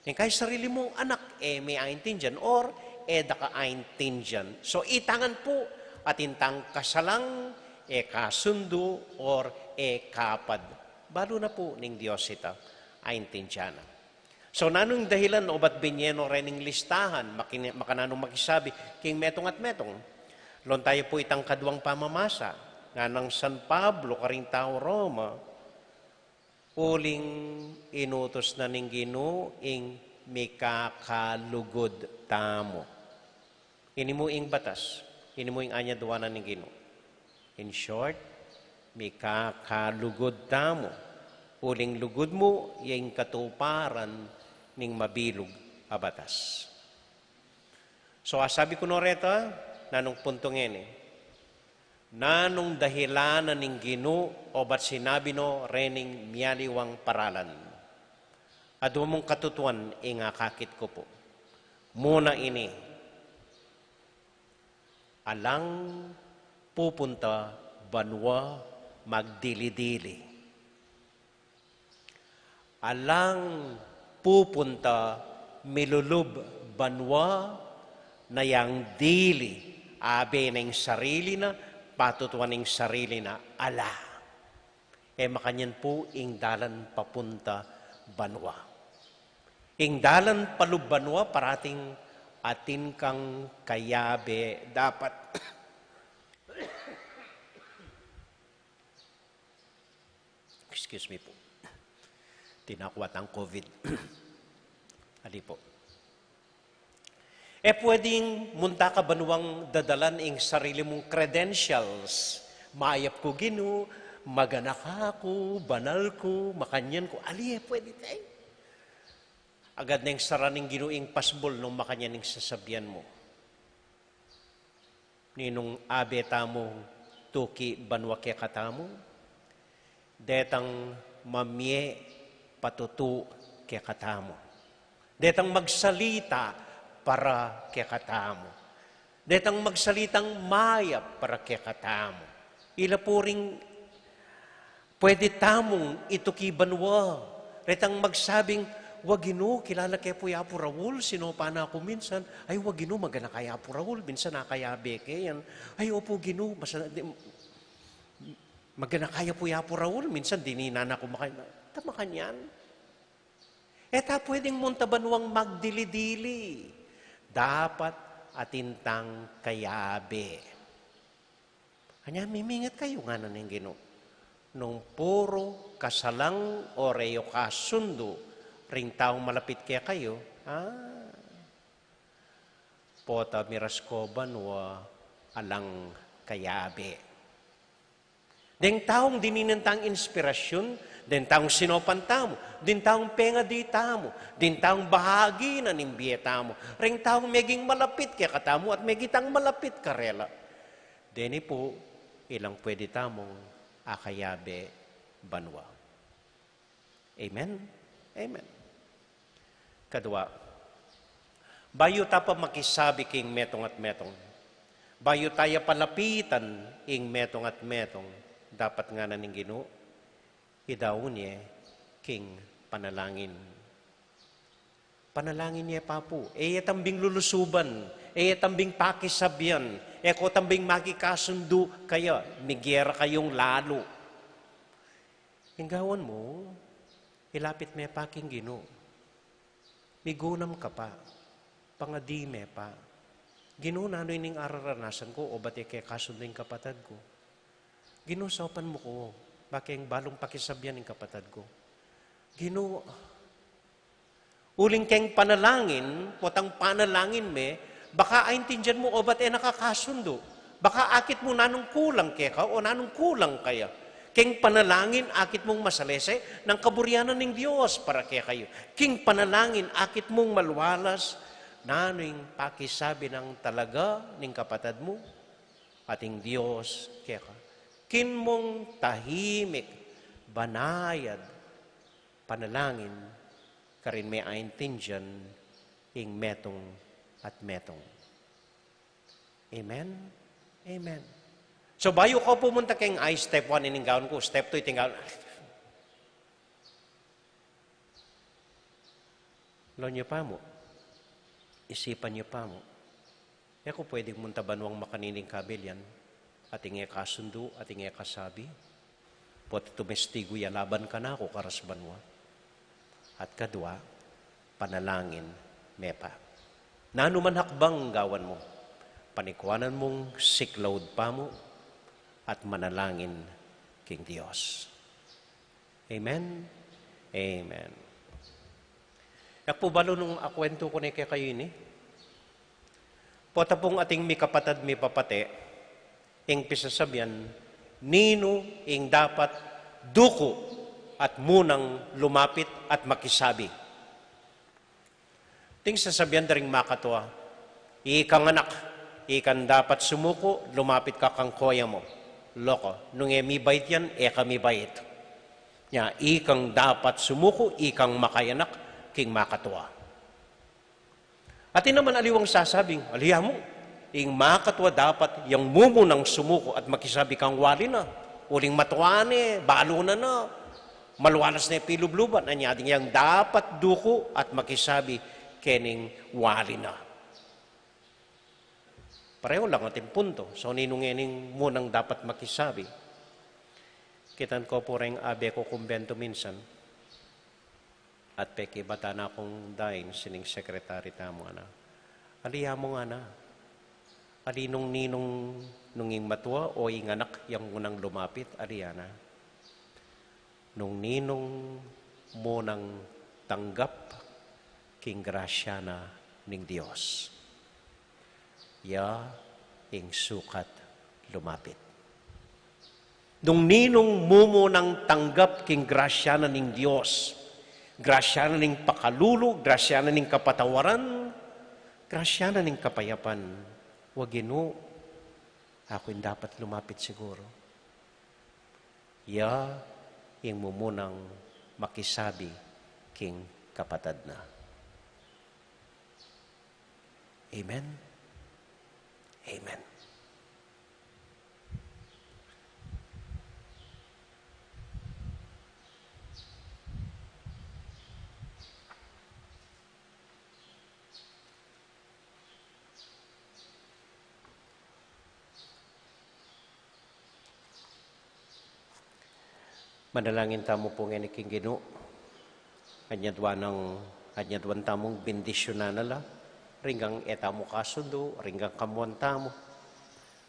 Neng kai sarili mung anak, e me aintindian, or e da ka aintindian. So, ita ngan pu atin tang kasalang, e kasundu, or e kapad. Balu na pu ning Dios ita, aintindian na. So, nanung dahilan obat binye no rening listahan, makin-, makananu makisabi king metung at metung? Lonta yu pu itang kaduang pamamasa, nganang San Pablo karing tau Roma, uling inutus na ning Ginu ing mikakalugud tamu. Ini mu ing batas, ini mu ing anyaduanan ning Ginu. In short, mikakalugud tamu, uling lugud mu ya ing katuparan ning mabilug a batas. So, asabi ku no reta, nanung puntu ngeni? Nanung dahilan na ning Ginu obat sinabi no rening mialiwang paralan? Adua mung katutuan ing akakit ku pu. Muna ini, alang pupunta banua magdili-dili. Alang pupunta milulub banua na yang dili, abe na ing sarili na, patutuan ing sarili na, ala. E makanyan pu ing dalan papunta banua. Ing dalan palub banua parating atin kang kayabe dapat. Excuse me pu. Tinaku atang COVID. Ali pu. E pwedeng munta ka banuang dadalan ing sarili mung credentials. Mayap ku Ginu, maganak aku, banal ku, makanyan ku. Ali, e pwede tayo. Agad neng sara ning Ginu ing pasbul nung makanyan ing sasabian mu. Ninung abe tamu tuki banua kekatamu, detang mamie patutu kekatamu. Detang magsalita para kekatamu. Detang magsalitang mayap para kekatamu. Ila pu ring pwede tamung ituki banua. Retang magsabing, "Wa Ginu, kilala ke pu i Apu Raul, sinopan na ku minsan." "Ay, wa Ginu, magana ka i Apu Raul, minsan akayabe ke yan." "Ay, opu Ginu, masa-, di-, magana ka ya pu i Apu Raul, minsan dininan na ku maka-," ta makanyan. E ta pwedeng munta banuang magdili-dili. Dapat atin tang kayabe. Anya, mimingat kayu ngana ning Ginu. Nung puru kasalang o reyu kasundu ring taung malapit kekayu, ah, pota miras ko banua alang kayabe. Deng taung dininan tang inspirasyun, deng taung sinopan tamu, deng taung pengadi tamu, deng taung bahagi na ning bie tamu, reng taung meging malapit kekatamu at meging tang malapit karela. Deni pu, ilang pwede tamung akayabe banua. Amen? Amen. Kadua, bayu ta pa makisabi king metung at metung, bayu ta ya palapitan ing metung at metung, dapat ngana ning Ginu, idaun ye king panalangin. Panalangin ye pa pu. E ye tambing lulusuban, e ye tambing pakisabyan, e ko tambing makikasundu kaya, migyera kayung lalu. Ing gawan mu, ilapit me pa king Ginu. Migunam ka pa, pangadi me pa. Ginu, nanu ining araranasan ku, obat e ke kasundu ing kapatad ku. Ginu, saupan mu ku, bakeng balung pakisabyan ing kapatad ku. Ginu, uling keng panalangin, potang panalangin me, baka aintindian mu obat e na ka kasundu. Baka akit mu nanung kulang keka o nanung kulang kaya. Keng panalangin, akit mung masalese nang kaburian na ning Dios para kekayu. Keng panalangin, akit mung malualas nanu ing pakisabi nang talaga ning kapatad mu at ing Dios keka. Keng mung tahimik, banayad panalangin, karin me aintindian ing metung at metung. Amen? Amen. So, bayu ko pumunta keng, "Ay, step one ining gawan ku, step two iting gawan." Lawan yu pa mu, isipan yu pa mu. E ku pwedeng munta banuang makanini ing kabilyan, ating e kasundu, ating e kasabi. Pota tumestigu ya laban kanaku karas banua. At kadua, panalangin me pa. Nanu man hakbang gawan mu, panikuanan mung siklaud pa mu at manalangin king Dios. Amen? Amen. Yak pu balu nung akuwentu ku ne kekayu ini. Pota pung ating mikapatad mipapate, ing pisasabian, ninu ing dapat duku at munang lumapit at makisabi. Ting sasabian da ring makatua, "Ikang anak, ikang dapat sumuku, lumapit ka kang koya mu." Loko, nung e mibait yan, e ka mibait. Nya, ikang dapat sumuku, ikang makayanak king makatua. Atin naman aliwang sasabing, "Aliwa mu, ing makatua dapat yang mumunang sumuku at makisabi kang wali na, uling matua ne, balu na na, malualas ne pilubluban, anya ding yang dapat duku at makisabi kening wali na." Pareho lang ating punto. So, ninu ngening munang dapat makisabi? Kitan ko pu reng abe ku kumbento minsan, at pekibatan na kung dain sining sekretari tamu, ngana, "Aliwa mu," ngana, "ali nung ninung, nung ing matua o ing anak yang munang lumapit, aliwa na. Nung ninung munang tanggap king grasya na ning Dios, ya ing sukat lumapit." Nung ninung mumunang tanggap king grasya na ning Dios, grasya na ning pakalulu, grasya na ning kapatawaran, grasya na ning kapayapan, wa Ginu, Aku ing dapat lumapit siguru. Ya ing mumunang makisabi king kapatad na. Amen. Amen. Manalangin tamu pu ngeni king Ginu. Anyadwan nang, anyadwan tamung bendisyunan na la ring e tamu kasundu, ring kamuan tamu,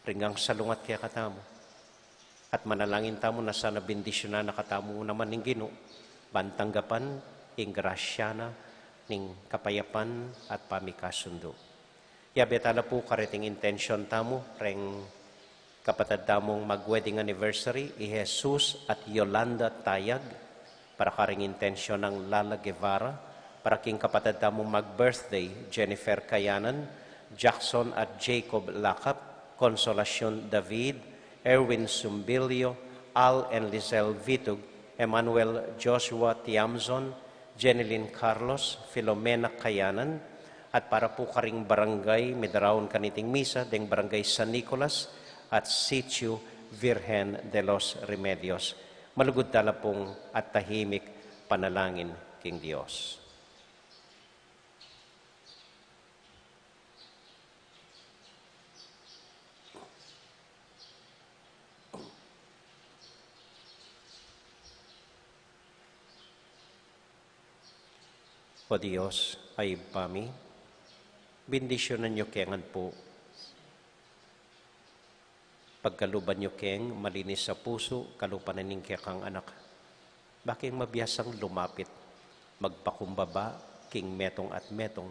ring salungat kekatamu. At manalangin tamu na sana bendisyunan na katamu naman ning Ginu, ban tanggapan ing grasya na ning kapayapan at pamikasundu. Yabe tala pu kareting intensyon tamu reng kapatad tamung mag-wedding anniversary, i Jesus at Yolanda Tayag, para karing intensyon nang Lala Guevara, para king kapatad tamung mag-birthday, Jennifer Kayanan, Jackson at Jacob Lakap, Consolacion David, Erwin Sumbilio, Al and Lizelle Vitug, Emmanuel Joshua Tiamzon, Jenilyn Carlos, Filomena Kayanan, at para pu karing barangay midaraun kaniting misa, deng Barangay San Nicolas at Sitio Virgen de los Remedios. Malugud tala pung at tahimik panalangin king Dios. O Dios, a Ibpa mi, bendisyunan yu kengan pu. Pagkaluban yu keng malinis a pusu, kalupa na ning kekang anak. Ba keng mabiasang lumapit, magpakumbaba king metung at metung,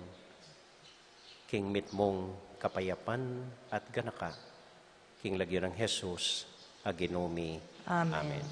king mitmung kapayapan at ganaka, king lagyu nang Jesus a Ginu mi. Amen. Amen.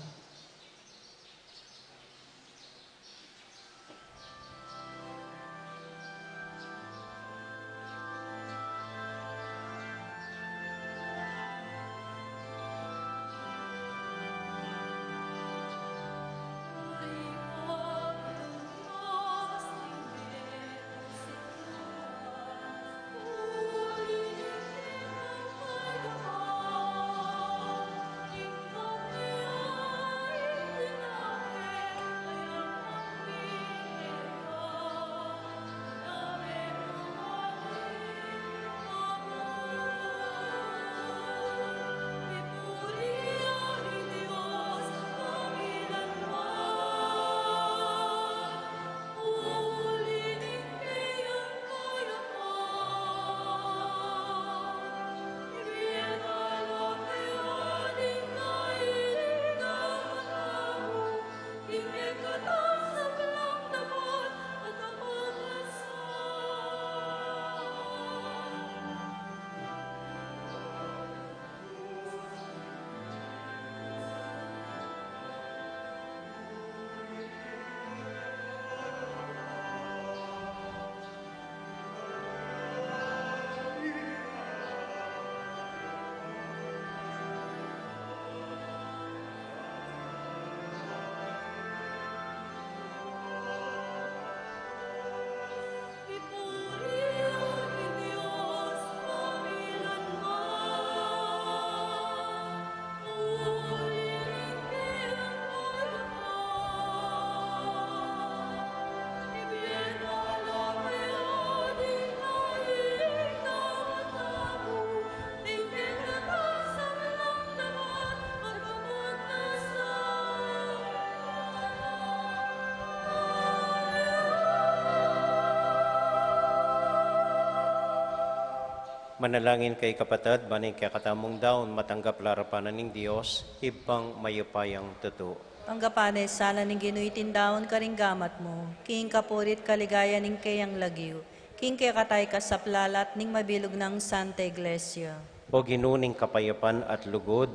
Manalangin kayu kapatad, ban ing kekatamung daun matanggap la arapan na ning Dios, Ibpang mayupayang tutu. Tanggapan na sana ning Ginu iting daun karing gamat mu, king kapurian at kaligayan ning keyang lagyu, king kekatamu ing kasaplalan ning mabilug nang Santa Iglesia. O Ginu ning kapayapan at lugud,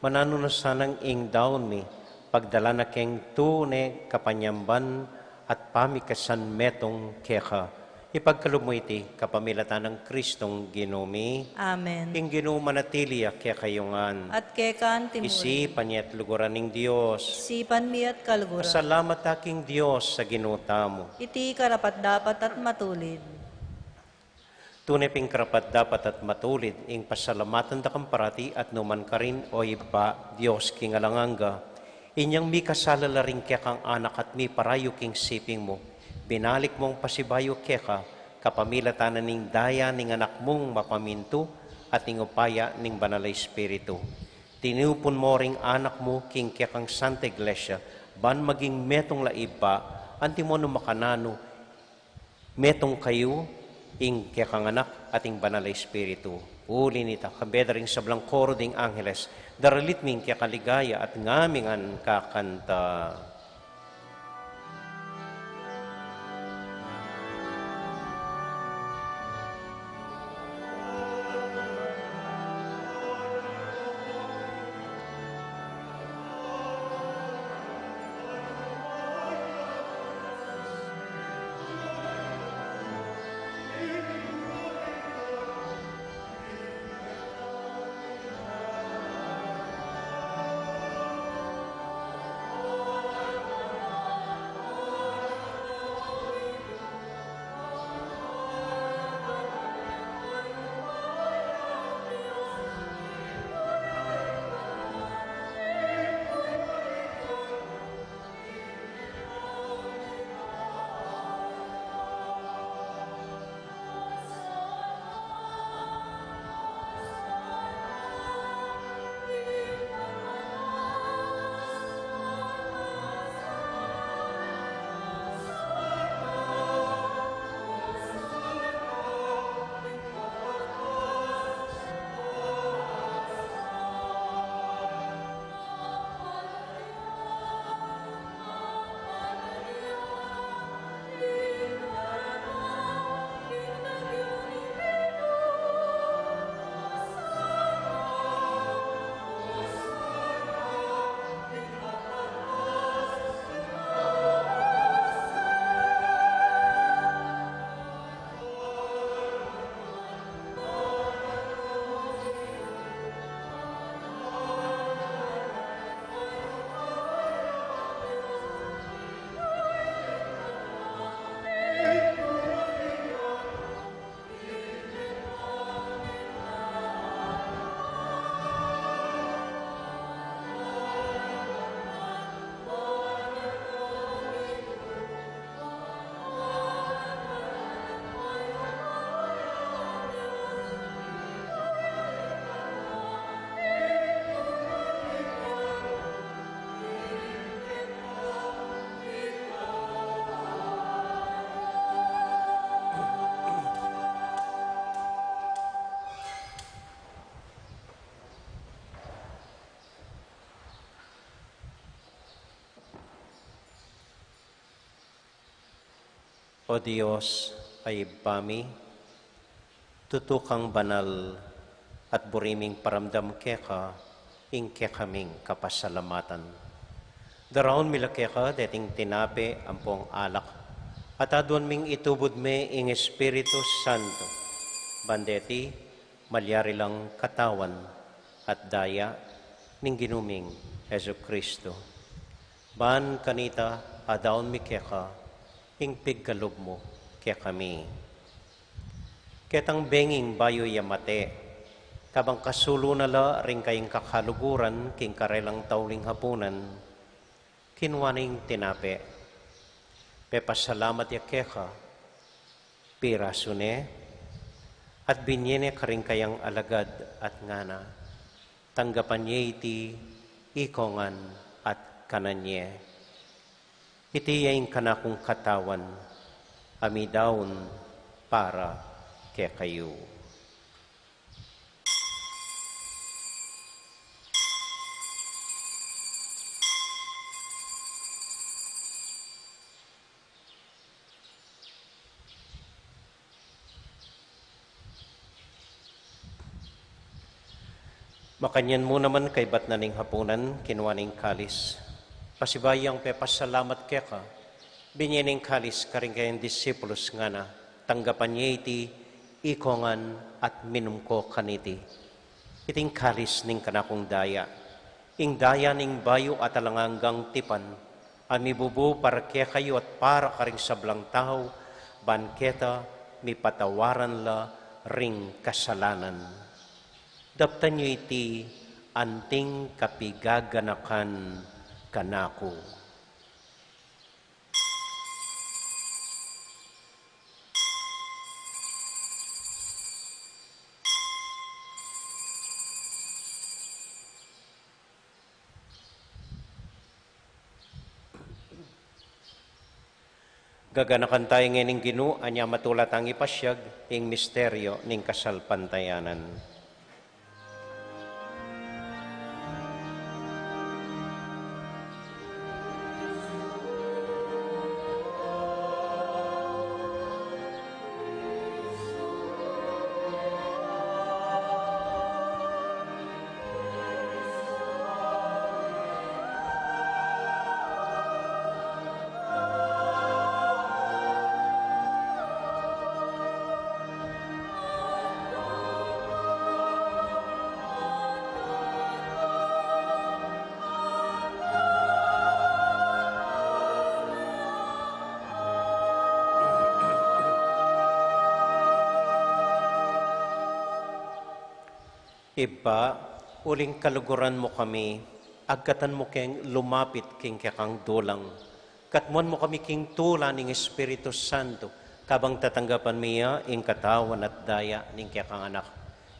mananu na sanang ing daun mi pagdalan na keng tune kapanyamban at pamikasan metung keka, Ipagkalub mu iti kapamilatan nang Kristong Ginu mi. Amen. Ing Ginu manatili ya kekayu ngan. At keka mu rin. Isipan ye at luguran ning Dios. Isipan mi at kaluguran. Pasalamat ta king Dios a Ginu tamu. Iti karapat-dapat at matulid. Tune pin karapat-dapat at matulid ing pasalamatan da kang parati at nu man karin, O Ibpa, Dios king alang angga, inyang mikasala la ring kekang anak at miparayu king siping mu. Binalik mung pasibayu keka, kapamilatan na ning daya ning Anak mung mapamintu at ning upaya ning Banal a Espiritu. Tinupun mu ring Anak mu king kekang Santa Iglesia, ban maging metung la Ibpa, antimo nung makananu, metung kayu, ing kekang Anak at ing Banal a Espiritu. Uli nita, kambe da ring sablang koro ding angeles, daralit mi ing keka ligaya at ngaming ngan kakanta. O Dios a Ibpa mi, tutu kang banal at buri ming paramdam keka ing kekaming kapasalamatan. Daraun mi la keka deting tinape ampong alak, at aduan ming itubud me ing Espiritu Santo, ban deti malyari lang katawan at daya ning Ginu ming Jesucristo. Ban kanita adaun mi keka ing pigkalub mu kekami. Ketang benging bayu ya mate, kabang kasulu na la ring kayang kakaluguran king karelang tauling hapunan, kinua ne ing tinape, pepasalamat ya keka, pirasu ne, at binye ne karing kayang alagad at ngana, tanggapan ye iti, ikongan at kanan ye. Iti ya ing kanakung katawan, a midaun para kekayu. Makanyan mu naman kaybat na ning hapunan, kinua ne ing kalis. Pasibayu yang pepasalamat keka, binye ne ing kalis karing kayang disipulus, ngana, Tanggapan ye iti, ikongan at minum ko kaniti. Iting kalis ning kanakung daya. Ing daya ning bayu at alang anggang tipan, a mibubu para kekayu at para karing sablang tau, ban keta mipatawaran la ring kasalanan. Daptan yu iti anting kapigaganakan kanaku. Gaganakan taya ngeni ning Ginu, anya matula tang ipasiag ing misteryo ning kasalpantayanan. Ibpa, uling kaluguran mu kami, agkatan mu keng lumapit king kekang dulang. Katmuan mu kami king tula ning Espiritu Santo, kabang tatanggapan mi ya ing katawan at daya ning kekang Anak.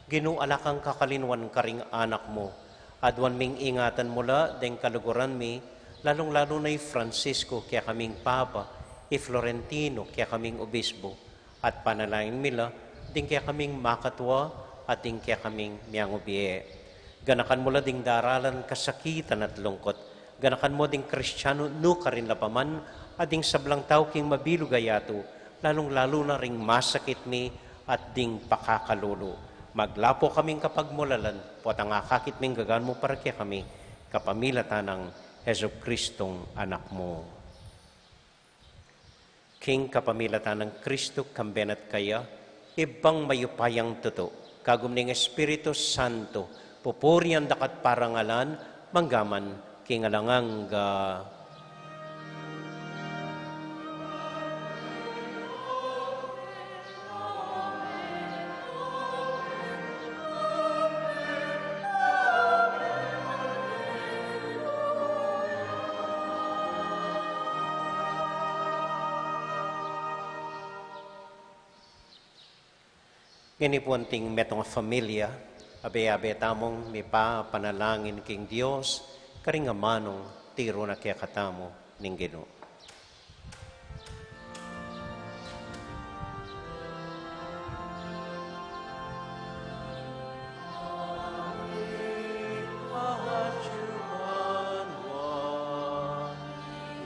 Ginu, ala kang kakalinwan karing anak mu. Aduan ming ingatan mu la deng kaluguran mi, lalung-lalu na i Francisco, kekaming Papa, i Florentino, kekaming Obispo, at panalangin mi la ding kekaming makatua at ding kekaming miangubie. Ganakan mu la ding daralan kasakitan at lungkot. Ganakan mu ding Kristiano nukarin la pa man, at ding sablang tau king mabilug a yatu, lalung-lalu na ring masakit mi at ding pakakalulu. Maglapo kaming kapagmulalan, potang akakit ming gagan mu para kekami, kapamilatan nang Jesucristong Anak mu. King kapamilatan nang Kristo, kambe na at kaya, Ibpang mayupayang tutu, kagum ning Espiritu Santo, pupurian da ka at parangalan, mangga man king alang angga. Ngeni pu anting metung a familia, abe-abe tamung mipapanalangin king Dios, karing amanung tiru na kekatamu ning Ginu.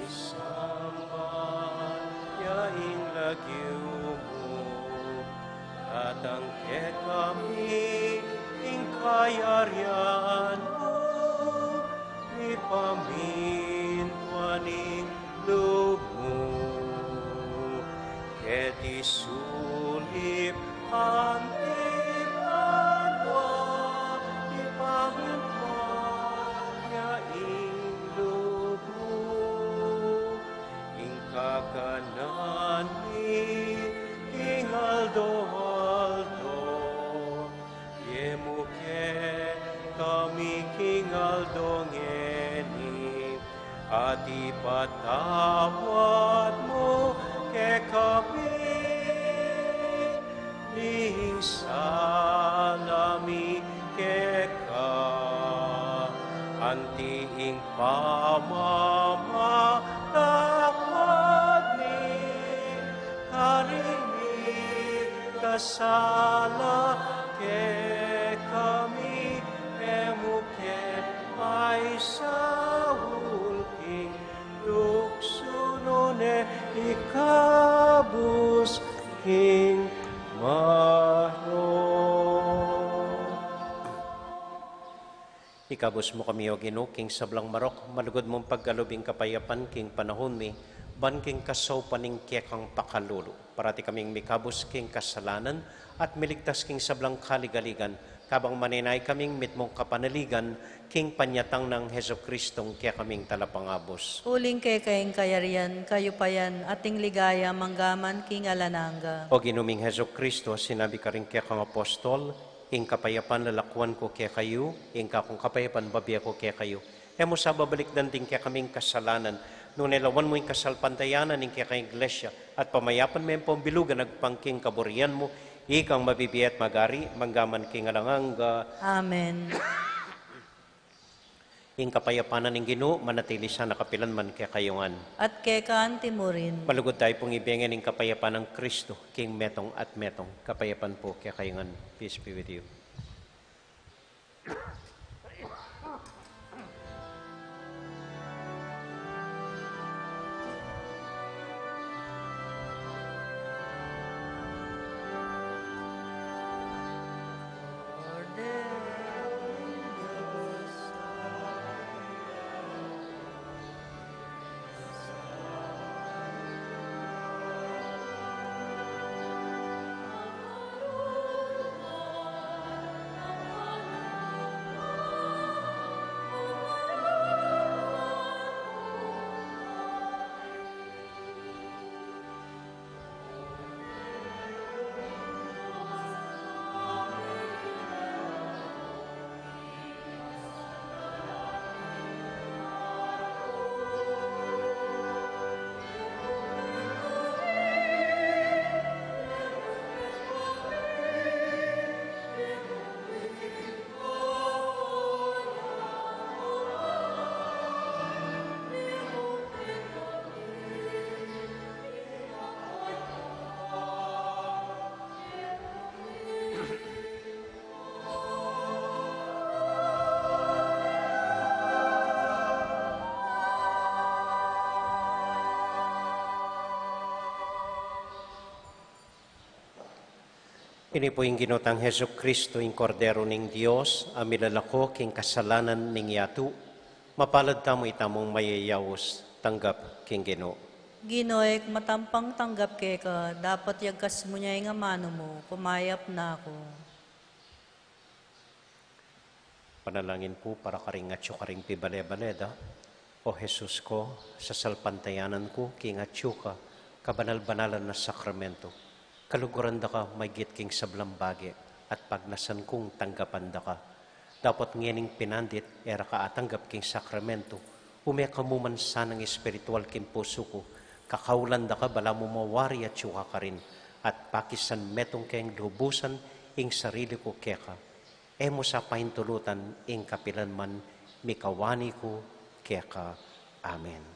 Isamban ya ing lagyu mu, datang kekami ing kayarian mu, mipamintuan ing lub mu, keti sulip anti banua, mipamintuan ya ing lub mu. Ing kakanan mi king aldo-aldo, ibie mu kekami king aldo ngeni, at ipatawad mu kekami ing sala mi keka, anti ing pamamatawad mi karing mikasala kekami, e mu ke paisaul king tuksu, nune ikabus king marok. Ikabus mu kami, O Ginu, king sablang marok, malugud mung pagkalub ing kapayapan king panahun mi, Ban king kasaupan ning kekang pakalulu, parati kaming mikabus king kasalanan at miligtas king sablang kaligaligan, kabang manenaya kaming mitmung kapanaligan king panyatang nang Jesucristong kekaming Talapangabus. Uling keka ing kayarian, kayupayan, at ing ligaya manggaman king alang angga. O Ginu ming Jesucristo, sinabi karing kekang apostol, ing kapayapan lalakuan ku kekayu, ing kakung kapayapan bibie ku kekayu. E mu sa babalikdan ding kekaming kasalanan, nune lawan mu ing kasalpantayanan ning kekang Iglesia, at pamayapan me pong bilugan agpang king kaburian mu, ikang mabibie at magari, manggaman king alang angga. Amen. Ing kapayapan ning Ginu, manatili sana kapilan man kekayu ngan. At keka anti mu rin. Malugud tayu pung ibie ngan ing kapayapan nang Kristo, king metung at metung. Kapayapan pu kekayu ngan. Peace be with you. Ini pu ing Ginu tang Jesucristo, ing Kordero ning Dios, a milalako king kasalanan ning yatu. Mapalad tamu itamung mayayaus tanggap king Ginu. Ginu, e ku matampang tanggap keka, dapot yagkas mu ne ing amanu mu, kumayap na ku. Panalangin ku para karing atyu karing pibale-bale da. O Jesus ku, sasalpantayanan ku king atyu ka kabanal-banalan a sakramento. Kaluguran da ka maygit king sablang bage at pagnasan kung tanggapan da ka. Dapot ngening pinandit e ra ka atanggap king sakramento, ume ka mu man sanang espiritual king pusu ku, kakaulan da ka balamu mawari atyu ka karin, at pakisan metung keng lubusan ing sarili ku keka. E mu sa paintulutan ing kapilan man, mikawani ku keka. Amen.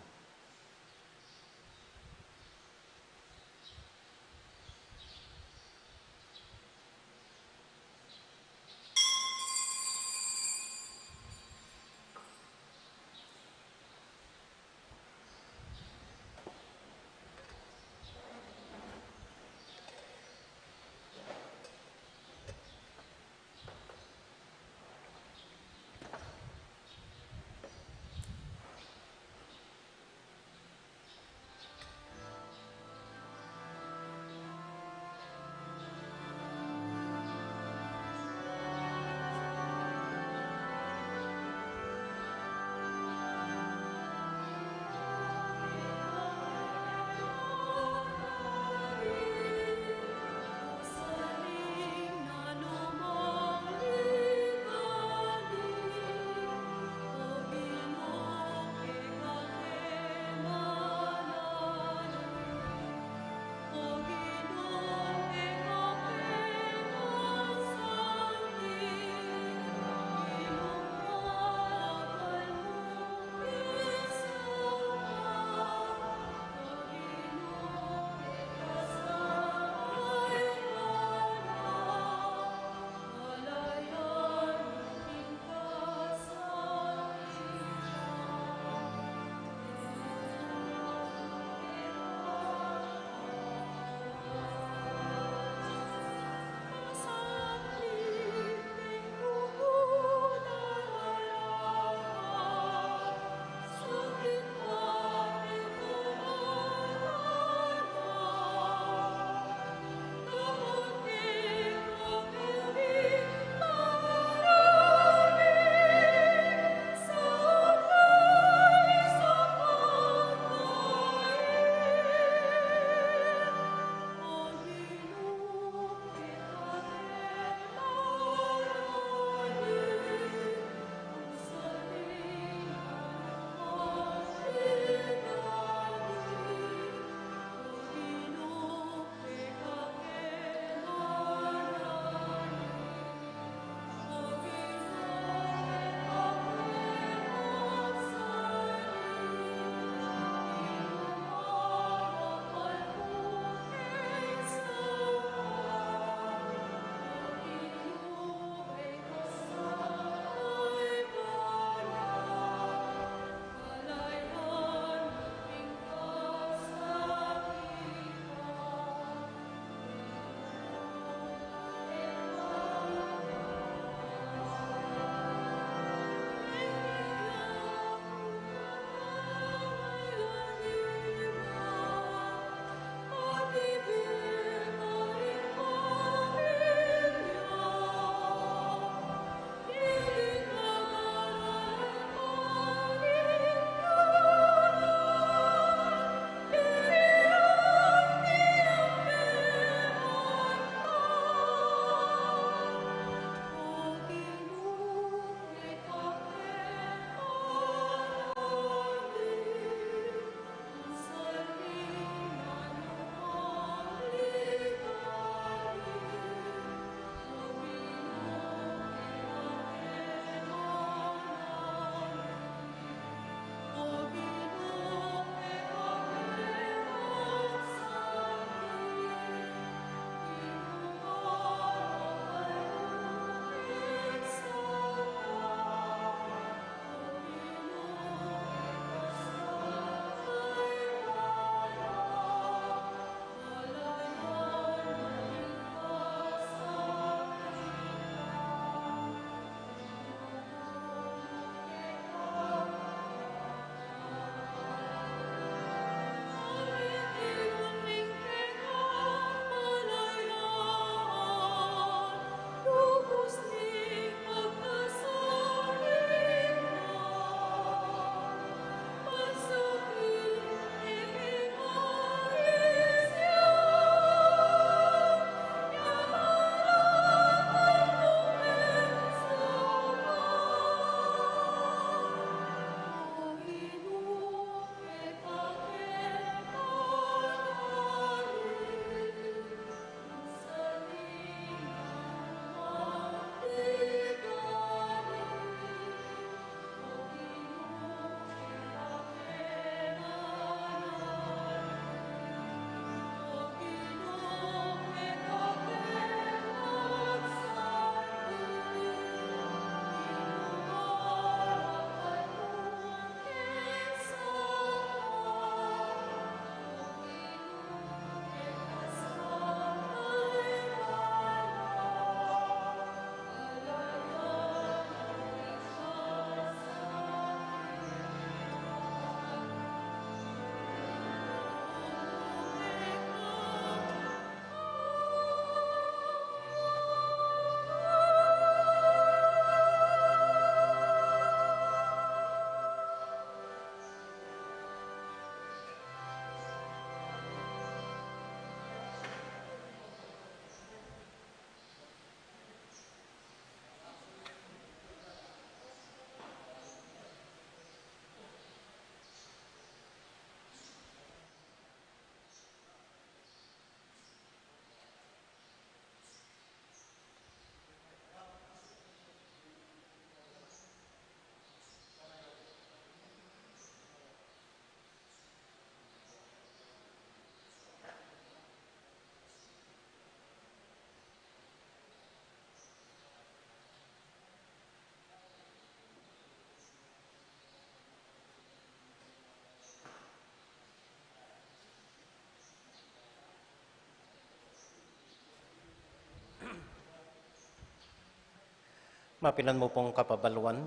Mapilan mu pung kapabaluan,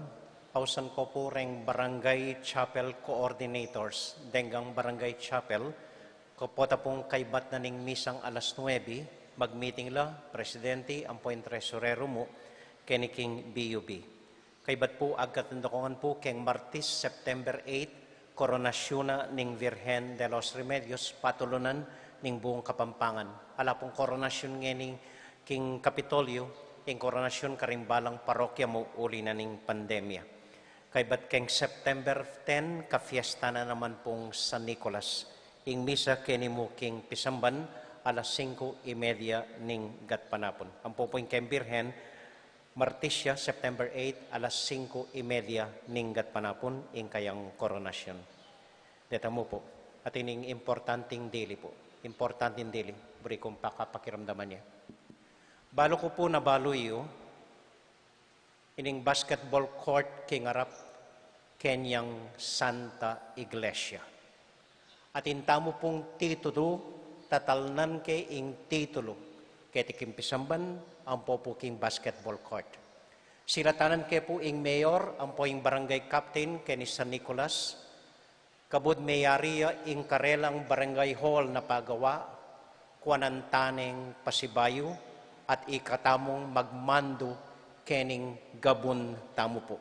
ausan ko pu reng barangay chapel coordinators, deng barangay chapel, kapota pung kaybat na ning misang alas nuebe, magmiting la, presidente, ampo ing tresurero mu, keni king B U B. Kaybat pu, agkatan da ko ngan pu, keng Martis, September eight, koronasyun na ning Virgen de los Remedios, patulunan ning buung Kapampangan. Ala pung koronasyun ngeni king Kapitolyo, ing koronasyun karing balang parokya mu uli na ning pandemya. Kaybat keng September ten, kafiesta na naman pung San Nicolas. Ing misa keni mu king pisamban, alas singko y media ning gatpanapun. Ampo pu ing keng Birhen, Martis ya, September eight, alas singko y media ning gatpanapun, ing kayang koronasyun. Deta mu pu, atin ing importanting dili pu. Importanting dili, buri kung pakapakiramdaman ya. Balu ku pu na balu yu, ining basketball court king arap kening Santa Iglesia. Atin tamu pung titulu, tatalnan ke ing titulu, keti king pisamban, ampo pu king basketball court. Silatanan ke pu ing mayor, ampo ing barangay captain, keni San Nicolas, kabud meyari ya ing karelang barangay hall na pagawa, kuanan ta neng pasibayu, at ika tamung magmandu kening gabun tamu pu.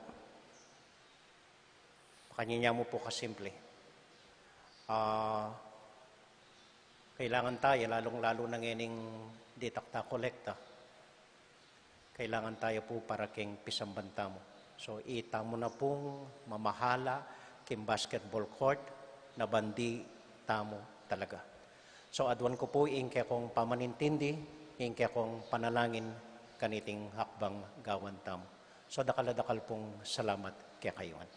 Makanyan ya mu pu kasimple. Ah, kailangan taya, lalung-lalu na ngening ditak ta kolekta. Kailangan taya pu para king pisamban tamu. So, itamu na pung mamahala king basketball court na bandi tamu talaga. So, aduan ku pu ing kekong pamanintindi, ing kekong panalangin kaniting hakbang gawan tamu. So, dakal a dakal pung salamat kekayu ngan.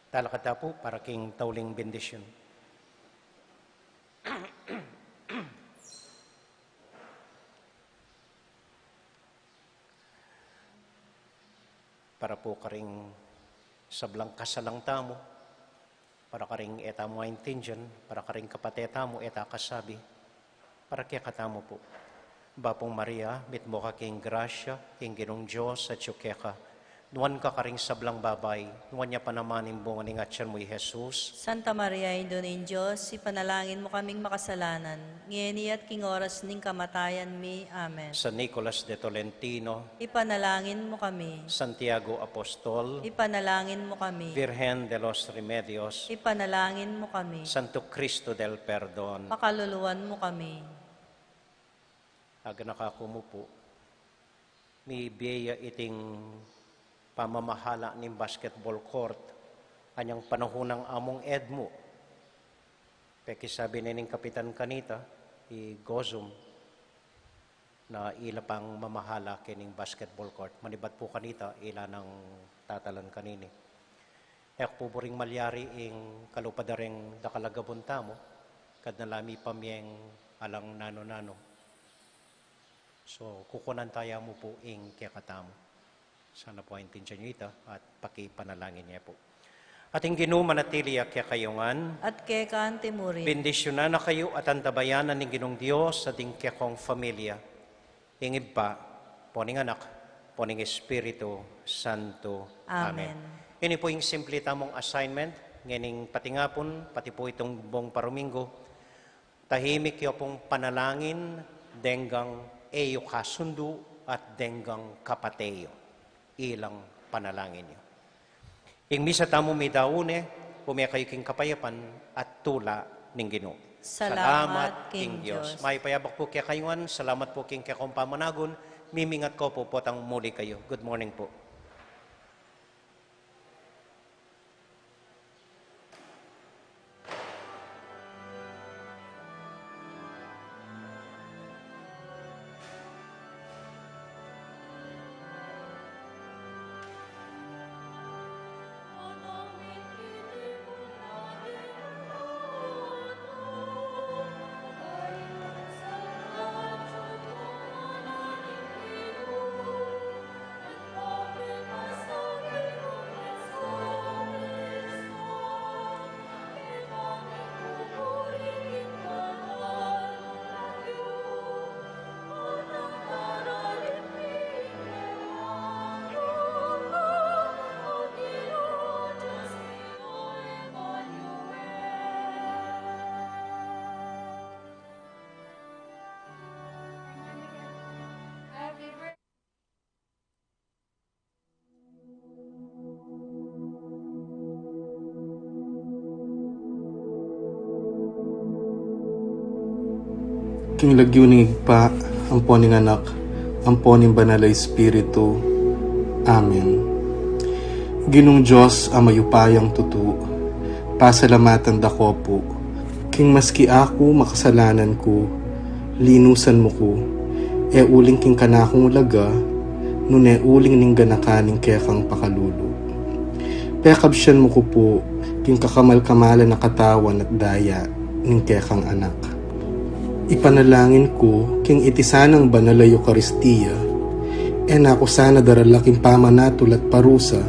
Talakad ta pu para king tauling bendisyun. Para pu karing sablang kasalang tamu, para karing e tamu aintindian, para karing kapate tamu e ta kasabi, para kekatamu pu. Bapu Maria, mitmu ka king grasya, ing Ginung Dios atyu keka, nuan ka karing sablang babai, nuan ya pa naman ing bunga ning atyan mu, i Jesus. Santa Maria, Indu ning Dios, ipanalangin mu kaming makasalanan, ngeni at king oras ning kamatayan mi. Amen. San Nicolas de Tolentino, ipanalangin mu kami. Santiago Apostol, ipanalangin mu kami. Virgen de los Remedios, ipanalangin mu kami. Santo Cristo del Perdon, pakaluluan mu kami. Aganaka ku mu pu, mibie ya iting pamamahala ning basketball court anyang panaun nang among edmu. Pekisabi ne ning kapitan kanita, i Gozum, na ila pang mamahala kening basketball court. Manibat pu kanita, ila nang tatalan kanini. E ku pu buring malyari ing kalupa da reng dakal a gabun tamu, kad na la mi pamieng alang nanu-nanu. So, kukunan taya mu pu ing kekatamu. Sana pu aintindian yu ita at pakipanalangin ye pu. At ing Ginu manatili ya kekayu ngan. At keka anti mu rin. Bendisyunan na kayu at antabayanan ning Ginung Dios at ing kekong familia, ing Ibpa, ampo ning Anak, ampo ning Espiritu Santo. Amen. Amen. Ini pu ing simple tamung assignment, ngening patingapun, pati pu itung bung paruminggu, tahimik yu pung panalangin deng e yu kasundu at deng kapate yu. Ilang panalangin yu. Ing misa tamu midaun ne, ume kayu king kapayapan at tula ning Ginu. Salamat king Dios. Mayap a yabak pu kekayu ngan, salamat pu king kekong pamanagun, mimingat ku pu potang muli kayu. Good morning pu. King lagyu ning Ibpa, ampo ning Anak, ampo ning Banal a Espiritu. Amen. Ginung Dios a mayupayang tutu, pasalamatan da ka pu, king maski aku makasalanan ku, linusan mu ku, e uling king kanakung laga, nune uling ning ganakan ning kekang pakalulu. Pekabsian mu ku pu, king kakamal-kamalan a katawan at daya ning kekang Anak. Ipanalangin ku, king iti sanang banal a Eukaristia, e na ku sana darala king pamanatul at parusa,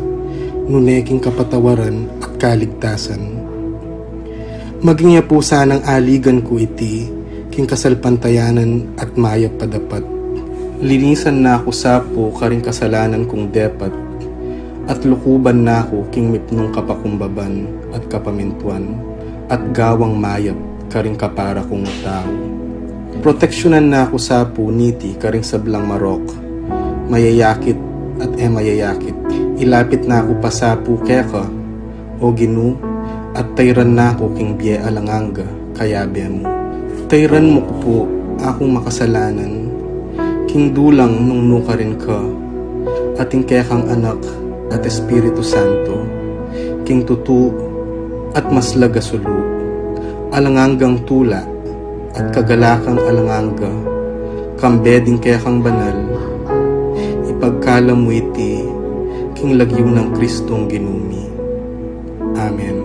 nune king kapatawaran at kaligtasan. Maging ya pu sanang aligan ku iti, king kasalpantayanan at mayap a dapat. Linisan na ku sa pu karing kasalanan kung depat, at lukuban na ku king mipnung kapakumbaban at kapamintuan, at gawang mayap karing kapara kung tau. Proteksyunan na ku sa pu niti karing sablang marok, mayayakit at e mayayakit. Ilapit na ku pa sa pu keka, O Ginu, at tayran na ku king bie alang angga, kayabe mu. Tayran mu ku pu akung makasalanan, king dulang nung nukarin ka, at ing kekang Anak at Espiritu Santo, king tutu at maslag a sulu, alang anggang tula at kagalakang alang angga, kambe ding kekang banal, ipagkalam mu iti, king lagyu nang Kristong Ginu mi. Amen.